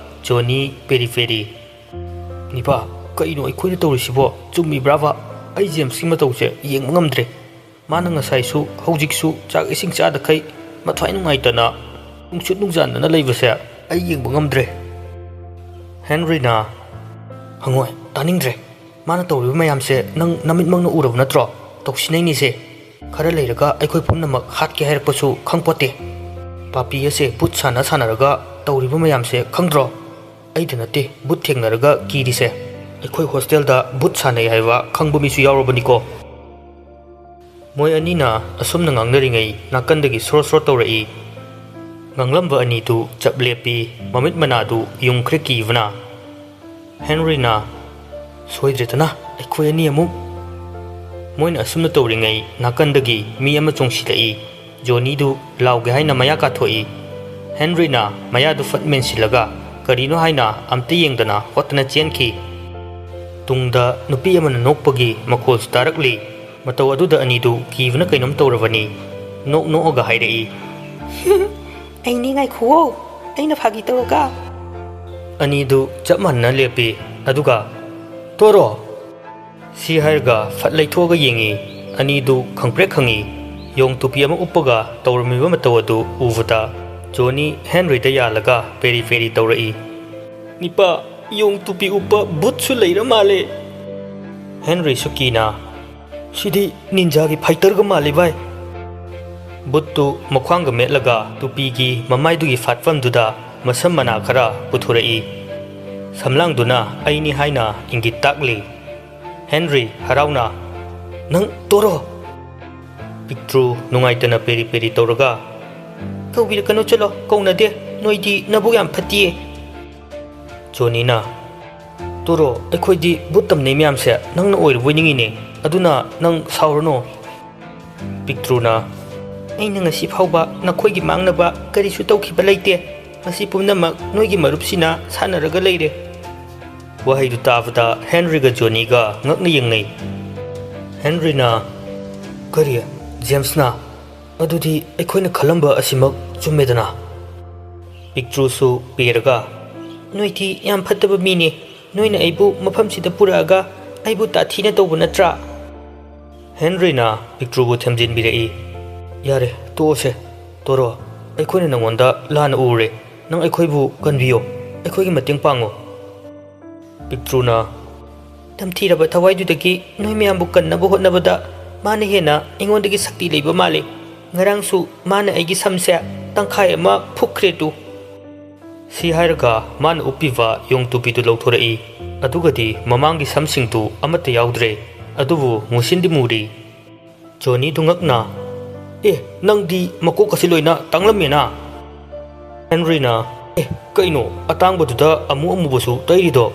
ꯖꯣꯅꯤ ꯄꯦꯔꯤ ꯄꯦꯔꯤ, "ꯅꯤꯄꯥ, ꯀꯩꯅꯣ ꯑꯩꯈꯣꯏꯅ ꯇꯧꯔꯤꯁꯤꯕꯣ? ꯆꯨꯝꯃꯤꯕ꯭ꯔꯥꯕ? ꯑꯩ ꯖꯦꯝꯁꯀꯤ ꯃꯇꯧꯁꯦ ꯌꯦꯡꯕ ꯉꯝꯗ꯭ꯔꯦ꯫ ꯃꯥꯅ ꯉꯁꯥꯏꯁꯨ ꯍꯧꯖꯤꯛꯁꯨ ꯆꯥꯛ ꯏꯁꯤꯡ ꯆꯥꯗꯈꯩ ꯃꯊ꯭ꯋꯥꯏ ꯅꯨꯡꯉꯥꯏꯇꯅ ꯅꯨꯡꯁꯨꯠ ꯅꯨꯡꯖꯥꯟꯗꯅ ꯂꯩꯕꯁꯦ ꯑꯩ ꯌꯦꯡꯕ ꯉꯝꯗ꯭ꯔꯦ꯫" ꯍꯦꯟꯔꯤꯅ, "ꯍꯪꯉꯣꯏ, ꯇꯥꯅꯤꯡꯗ꯭ꯔꯦ꯫ ꯃꯥꯅ ꯇꯧꯔꯤꯕ ꯃꯌꯥꯝꯁꯦ ꯅꯪ ꯅꯃꯤꯠꯃꯛꯅ ꯎꯔꯕ ꯅꯠꯇ꯭ꯔꯣ? ꯇꯧꯁꯤꯟꯅꯩꯅꯤꯁꯦ꯫ ꯈꯔ ꯂꯩꯔꯒ ꯑꯩꯈꯣꯏ ꯄꯨꯝꯅꯃꯛ ꯍꯥꯠꯀꯦ ꯍꯥꯏꯔꯛꯄꯁꯨ ꯈꯪꯄꯣꯠꯇꯦ꯫ ꯄꯥꯄꯤ ꯑꯁꯦ ꯕꯨꯠ ꯁꯥꯟꯅ ꯁꯥꯟꯅꯔꯒ ꯇꯧꯔꯤꯕ ꯃꯌꯥꯝꯁꯦ ꯈꯪꯗ꯭ꯔꯣ? ꯑꯩꯗ ꯅꯠꯇꯦ ꯕꯨꯠ ꯊꯦꯡꯅꯔꯒ ꯀꯤꯔꯤꯁꯦ꯫ ꯑꯩꯈꯣꯏ ꯍꯣꯁꯇꯦꯜꯗ ꯕꯨꯠ ꯁꯥꯟꯅꯩ ꯍꯥꯏꯕ ꯈꯪꯕ ꯃꯤꯁꯨ ꯌꯥꯎꯔꯕꯅꯤꯀꯣ꯫" ꯃꯣꯏ ꯑꯅꯤꯅ ꯑꯁꯨꯝꯅ ꯉꯥꯡꯅꯔꯤꯉꯩ ꯅꯥꯀꯟꯗꯒꯤ ꯁꯣꯔ ꯁꯣꯔ ꯇꯧꯔꯛꯏ꯫ ꯉꯥꯡꯂꯝꯕ ꯑꯅꯤꯗꯨ ꯆꯞ ꯂꯦꯞꯄꯤ, ꯃꯃꯤꯠ ꯃꯅꯥꯗꯨ ꯌꯨꯡꯈ꯭ꯔꯦ ꯀꯤꯕꯅ꯫ ꯍꯦꯟꯔꯤꯅ, "ꯁꯣꯏꯗ꯭ꯔꯦꯗꯅ, ꯑꯩꯈꯣꯏ ꯑꯅꯤ ꯑꯃꯨꯛ꯫" ꯃꯣꯏꯅ ꯑꯁꯨꯝꯅ ꯇꯧꯔꯤꯉꯩ ꯅꯥꯀꯟꯗꯒꯤ ꯃꯤ ꯑꯃ ꯆꯣꯡꯁꯤꯜꯂꯛꯏ꯫ ꯖꯣꯅꯤꯗꯨ ꯂꯥꯎꯒꯦ ꯍꯥꯏꯅ ꯃꯌꯥ ꯀꯥꯊꯣꯛꯏ꯫ ꯍꯦꯟꯔꯤꯅ ꯃꯌꯥꯗꯨ ꯐꯠ ꯃꯦꯟꯁꯤꯜꯂꯒ ꯀꯔꯤꯅꯣ ꯍꯥꯏꯅ ꯑꯝꯇ ꯌꯦꯡꯗꯅ ꯍꯣꯠꯇꯅ ꯆꯦꯟꯈꯤ꯫ ꯇꯨꯡꯗ ꯅꯨꯄꯤ ꯑꯃꯅ ꯅꯣꯛꯄꯒꯤ ꯃꯈꯣꯜꯁꯨ ꯇꯥꯔꯛꯂꯤ꯫ ꯃꯇꯧ ꯑꯗꯨꯗ ꯑꯅꯤꯗꯨ ꯀꯤꯕꯅ ꯀꯩꯅꯣꯝ ꯇꯧꯔꯕꯅꯤ꯫ ꯅꯣꯛ ꯅꯣꯛꯑꯒ ꯍꯥꯏꯔꯛꯏ, "ꯑꯩꯅꯤ, ꯉꯥꯏꯈꯨꯋꯣ, ꯑꯩꯅ ꯐꯥꯒꯤ ꯇꯧꯔꯒ꯫" ꯑꯅꯤꯗꯨ ꯆꯞ ꯃꯥꯟꯅꯅ ꯂꯦꯞꯄꯤ, ꯑꯗꯨꯒ "ꯇꯣꯔꯣ!" ꯁꯤ ꯍꯥꯏꯔꯒ ꯐꯠ ꯂꯩꯊꯣꯛꯑꯒ ꯌꯦꯡꯉꯤ꯫ ꯑꯅꯤꯗꯨ ꯈꯪꯄ꯭ꯔꯦꯛ ꯈꯪꯉꯤ꯫ ꯌꯣꯡ ꯇꯨꯄꯤ ꯑꯃ ꯎꯞꯄꯒ ꯇꯧꯔꯝꯃꯤꯕ ꯃꯇꯧ ꯑꯗꯨ ꯎꯕꯗ ꯖꯣꯅꯤ ꯍꯦꯟꯔꯤꯗ ꯌꯥꯜꯂꯒ ꯄꯦꯔꯤ ꯄꯦꯔꯤ ꯇꯧꯔꯛꯏ꯫ "ꯅꯤꯄꯥ, ꯌꯣꯡ ꯇꯨꯄꯤ ꯎꯞꯄ ꯕꯨꯠꯁꯨ ꯂꯩꯔ ꯃꯥꯜꯂꯦ!" ꯍꯦꯟꯔꯤꯁꯨ ꯀꯤꯅ, "ꯁꯤꯗꯤ ꯅꯤꯟꯖꯥꯒꯤ ꯐꯥꯏꯇꯔꯒ ꯃꯥꯜꯂꯤ ꯚꯥꯏ!" ꯕꯨꯠꯇꯨ ꯃꯈ꯭ꯋꯥꯡꯒ ꯃꯦꯠꯂꯒ ꯇꯨꯄꯤꯒꯤ ꯃꯃꯥꯏꯗꯨꯒꯤ ꯐꯥꯠꯐꯝꯗꯨꯗ ꯃꯁꯝ ꯃꯅꯥ ꯈꯔ ꯄꯨꯊꯣꯔꯛꯏ꯫ ꯁꯝꯂꯥꯡꯗꯨꯅ ꯑꯩꯅꯤ ꯍꯥꯏꯅ ꯏꯪꯒꯤꯠ ꯇꯥꯛꯂꯤ꯫ ꯍꯦꯟꯔꯤ ꯍꯔꯥꯎꯅ, "ꯅꯪ ꯇꯣꯔꯣ!" ꯄꯤꯛꯇ꯭ꯔꯨ ꯅꯨꯡꯉꯥꯏꯇꯅ ꯄꯦꯔꯤ ꯄꯦꯔꯤ ꯇꯧꯔꯒ, "ꯀꯧꯕꯤꯔꯛꯀꯅꯨ, ꯆꯠꯂꯣ, ꯀꯧꯅꯗꯦ꯫ ꯅꯣꯏꯗꯤ ꯅꯕꯨꯛ ꯌꯥꯝ ꯐꯠꯇꯤꯌꯦ!" ꯖꯣꯅꯤꯅ, "ꯇꯣꯔꯣ, ꯑꯩꯈꯣꯏꯗꯤ ꯕꯨꯠ ꯇꯝꯅꯩ ꯃꯌꯥꯝꯁꯦ ꯅꯪꯅ ꯑꯣꯏꯔꯕꯣꯏ ꯅꯤꯡꯉꯤꯅꯦ, ꯑꯗꯨꯅ ꯅꯪ ꯁꯥꯎꯔꯅꯨ꯫" ꯄꯤꯛꯇ꯭ꯔꯨꯅ, "ꯑꯩꯅ ꯉꯁꯤ ꯐꯥꯎꯕ ꯅꯈꯣꯏꯒꯤ ꯃꯥꯡꯅꯕ ꯀꯔꯤꯁꯨ ꯇꯧꯈꯤꯕ ꯂꯩꯇꯦ꯫ ꯃꯁꯤ ꯄꯨꯝꯅꯃꯛ ꯅꯣꯏꯒꯤ ꯃꯔꯨꯞꯁꯤꯅ ꯁꯥꯟꯅꯔꯒ ꯂꯩꯔꯦ꯫" ꯋꯥꯍꯩꯗꯨ ꯇꯥꯕꯗ ꯍꯦꯟꯔꯤꯒ ꯖꯣꯅꯤꯒ ꯉꯛꯅ ꯌꯦꯡꯅꯩ꯫ ꯍꯦꯟꯔꯤꯅ, "ꯀꯔꯤ? ꯖꯦꯝꯁꯅ? ꯑꯗꯨꯗꯤ ꯑꯩꯈꯣꯏꯅ ꯈꯜꯂꯝꯕ ꯑꯁꯤꯃꯛ ꯆꯨꯝꯃꯦꯗꯅ?" ꯄꯤꯛꯇ꯭ꯔꯨꯁꯨ ꯄꯦꯔꯒ, "ꯅꯣꯏꯗꯤ ꯌꯥꯝ ꯐꯠꯇꯕ ꯃꯤꯅꯦ꯫ ꯅꯣꯏꯅ ꯑꯩꯕꯨ ꯃꯐꯝꯁꯤꯗ ꯄꯨꯔꯛꯑꯒ ꯑꯩꯕꯨ ꯇꯥꯊꯤꯅ ꯇꯧꯕ ꯅꯠꯇ꯭ꯔꯥ?" ꯍꯦꯟꯔꯤꯅ ꯄꯤꯛꯇ꯭ꯔꯨꯕꯨ ꯊꯦꯝꯖꯤꯟꯕꯤꯔꯛꯏ꯫ "ꯌꯥꯔꯦ, ꯇꯣꯛꯑꯁꯦ꯫ ꯇꯣꯔꯣ, ꯑꯩꯈꯣꯏꯅ ꯅꯪꯉꯣꯟꯗ ꯂꯥꯟꯅ ꯎꯔꯦ꯫ ꯅꯪ ꯑꯩꯈꯣꯏꯕꯨ ꯀꯟꯕꯤꯌꯣ꯫ ꯑꯩꯈꯣꯏꯒꯤ ꯃꯇꯦꯡ ꯄꯥꯡꯉꯣ꯫" ꯄꯤꯛꯇ꯭ꯔꯨꯅ, "ꯇꯝꯊꯤꯔꯕ ꯊꯋꯥꯏꯗꯨꯗꯒꯤ ꯅꯣꯏ ꯃꯌꯥꯝꯕꯨ ꯀꯟꯅꯕ ꯍꯣꯠꯅꯕꯗ ꯃꯥꯅ ꯍꯦꯟꯅ ꯑꯩꯉꯣꯟꯗꯒꯤ ꯁꯛꯇꯤ ꯂꯩꯕ ꯃꯥꯜꯂꯤ꯫ ꯉꯔꯥꯡꯁꯨ ꯃꯥꯅ ꯑꯩꯒꯤ ꯁꯝꯁꯦ ꯇꯪꯈꯥꯏ ꯑꯃ ꯐꯨꯛꯈ꯭ꯔꯦ ꯇꯨ꯫" ꯁꯤ ꯍꯥꯏꯔꯒ ꯃꯥꯅ ꯎꯞꯄꯤꯕ ꯌꯣꯡ ꯇꯨꯄꯤꯗꯨ ꯂꯧꯊꯣꯔꯛꯏ꯫ ꯑꯗꯨꯒꯗꯤ ꯃꯃꯥꯡꯒꯤ ꯁꯝꯁꯤꯡꯗꯨ ꯑꯃꯠꯇ ꯌꯥꯎꯗ꯭ꯔꯦ꯫ ꯑꯗꯨꯕꯨ ꯃꯨꯁꯤꯟꯗꯤ ꯃꯨꯔꯤ꯫ ꯖꯣꯅꯤꯗꯨ ꯉꯛꯅ, "ꯑꯦ, ꯅꯪꯗꯤ ꯃꯀꯣꯛ ꯑꯁꯤ ꯂꯣꯏꯅ ꯇꯥꯡꯂꯝꯃꯦꯅ?" ꯍꯦꯟꯔꯤꯅ, "ꯑꯦ, ꯀꯩꯅꯣ, ꯑꯇꯥꯡꯕꯗꯨꯗ ꯑꯃꯨ ꯑꯃꯨꯕꯁꯨ ꯇꯩꯔꯤꯗꯣ?"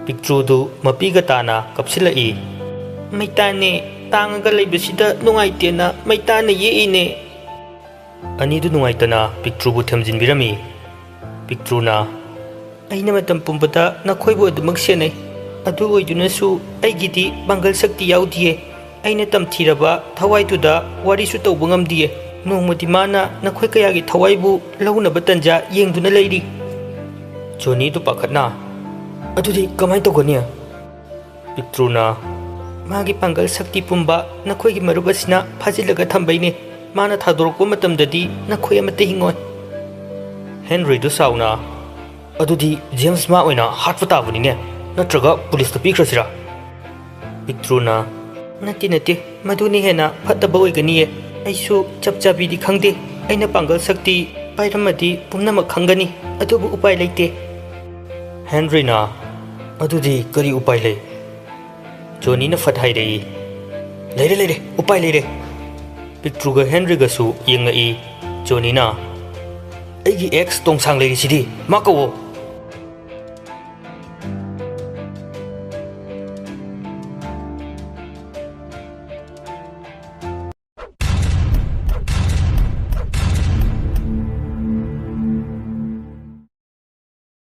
ꯄꯤꯛꯇ꯭ꯔꯨꯗꯨ ꯃꯄꯤꯒ ꯇꯥꯅ ꯀꯞꯁꯤꯜꯂꯛꯏ꯫ "ꯃꯩꯇꯥꯟꯅꯦ, ꯇꯥꯡꯉꯒ ꯂꯩꯕꯁꯤꯗ ꯅꯨꯡꯉꯥꯏꯇꯦꯅ ꯃꯩꯇꯥꯟꯅ ꯌꯦꯛꯏꯅꯦ꯫" ꯑꯅꯤꯗꯨ ꯅꯨꯡꯉꯥꯏꯇꯅ ꯄꯤꯛꯇ꯭ꯔꯨꯕꯨ ꯊꯦꯝꯖꯤꯟꯕꯤꯔꯝꯃꯤ꯫ ꯄꯤꯛꯇ꯭ꯔꯨꯅ, "ꯑꯩꯅ ꯃꯇꯝ ꯄꯨꯝꯕꯗ ꯅꯈꯣꯏꯕꯨ ꯑꯗꯨꯃꯛ ꯁꯦꯟꯅꯩ꯫ ꯑꯗꯨ ꯑꯣꯏꯗꯨꯅꯁꯨ ꯑꯩꯒꯤꯗꯤ ꯄꯥꯡꯒꯜ ꯁꯛꯇꯤ ꯌꯥꯎꯗꯤꯌꯦ꯫ ꯑꯩꯅ ꯇꯝꯊꯤꯔꯕ ꯊꯋꯥꯏꯗꯨꯗ ꯋꯥꯔꯤꯁꯨ ꯇꯧꯕ ꯉꯝꯗꯤꯌꯦ꯫ ꯅꯣꯡꯃꯗꯤ ꯃꯥꯅ ꯅꯈꯣꯏ ꯀꯌꯥꯒꯤ ꯊꯋꯥꯏꯕꯨ ꯂꯧꯅꯕ ꯇꯟꯖꯥ ꯌꯦꯡꯗꯨꯅ ꯂꯩꯔꯤ꯫" ꯖꯣꯅꯤꯗꯨ ꯄꯥꯈꯠꯅ, "ꯑꯗꯨꯗꯤ ꯀꯃꯥꯏꯅ ꯇꯧꯒꯅꯤ?" ꯄꯤꯛꯇ꯭ꯔꯨꯅ, "ꯃꯥꯒꯤ ꯄꯥꯡꯒꯜ ꯁꯛꯇꯤ ꯄꯨꯝꯕ ꯅꯈꯣꯏꯒꯤ ꯃꯔꯨꯞ ꯑꯁꯤꯅ ꯐꯥꯖꯤꯜꯂꯒ ꯊꯝꯕꯩꯅꯦ꯫ ꯃꯥꯅ ꯊꯥꯗꯣꯔꯛꯄ ꯃꯇꯝꯗꯗꯤ ꯅꯈꯣꯏ ꯑꯃꯠꯇ ꯍꯤꯡꯉꯣꯏ꯫" ꯍꯦꯟꯔꯤꯗꯨ ꯁꯥꯎꯅ, "ꯑꯗꯨꯗꯤ ꯖꯦꯝꯁ ꯃꯥ ꯑꯣꯏꯅ ꯍꯥꯠꯄ ꯇꯥꯕꯅꯤꯅꯦ, ꯅꯠꯇ꯭ꯔꯒ ꯄꯨꯂꯤꯁꯇ ꯄꯤꯈ꯭ꯔꯁꯤꯔꯥ?" ꯄꯤꯛꯇ꯭ꯔꯨꯅ, "ꯅꯠꯇꯦ, ꯅꯠꯇꯦ, ꯃꯗꯨꯅ ꯍꯦꯟꯅ ꯐꯠꯇꯕ ꯑꯣꯏꯒꯅꯤꯌꯦ꯫ ꯑꯩꯁꯨ ꯆꯞ ꯆꯥꯕꯤꯗꯤ ꯈꯪꯗꯦ꯫ ꯑꯩꯅ ꯄꯥꯡꯒꯜ ꯁꯛꯇꯤ ꯄꯥꯏꯔꯝꯃꯗꯤ ꯄꯨꯝꯅꯃꯛ ꯈꯪꯒꯅꯤ, ꯑꯗꯨꯕꯨ ꯎꯄꯥꯏ ꯂꯩꯇꯦ꯫" ꯍꯦꯟꯔꯤꯅ, "ꯑꯗꯨꯗꯤ ꯀꯔꯤ ꯎꯄꯥꯏ ꯂꯩ?" ꯖꯣꯅꯤꯅ ꯐꯠ ꯍꯥꯏꯔꯛꯏ, "ꯂꯩꯔꯦ, ꯂꯩꯔꯦ, ꯎꯄꯥꯏ ꯂꯩꯔꯦ!" ꯄꯤꯛꯇ꯭ꯔꯨꯒ ꯍꯦꯟꯔꯤꯒꯁꯨ ꯌꯦꯡꯉꯛꯏ꯫ ꯖꯣꯅꯤꯅ, "ꯑꯩꯒꯤ ꯑꯦꯛꯁ ꯇꯣꯡꯁꯥꯡ ꯂꯩꯔꯤꯁꯤꯗꯤ, ꯃꯥ ꯀꯧꯋꯣ!"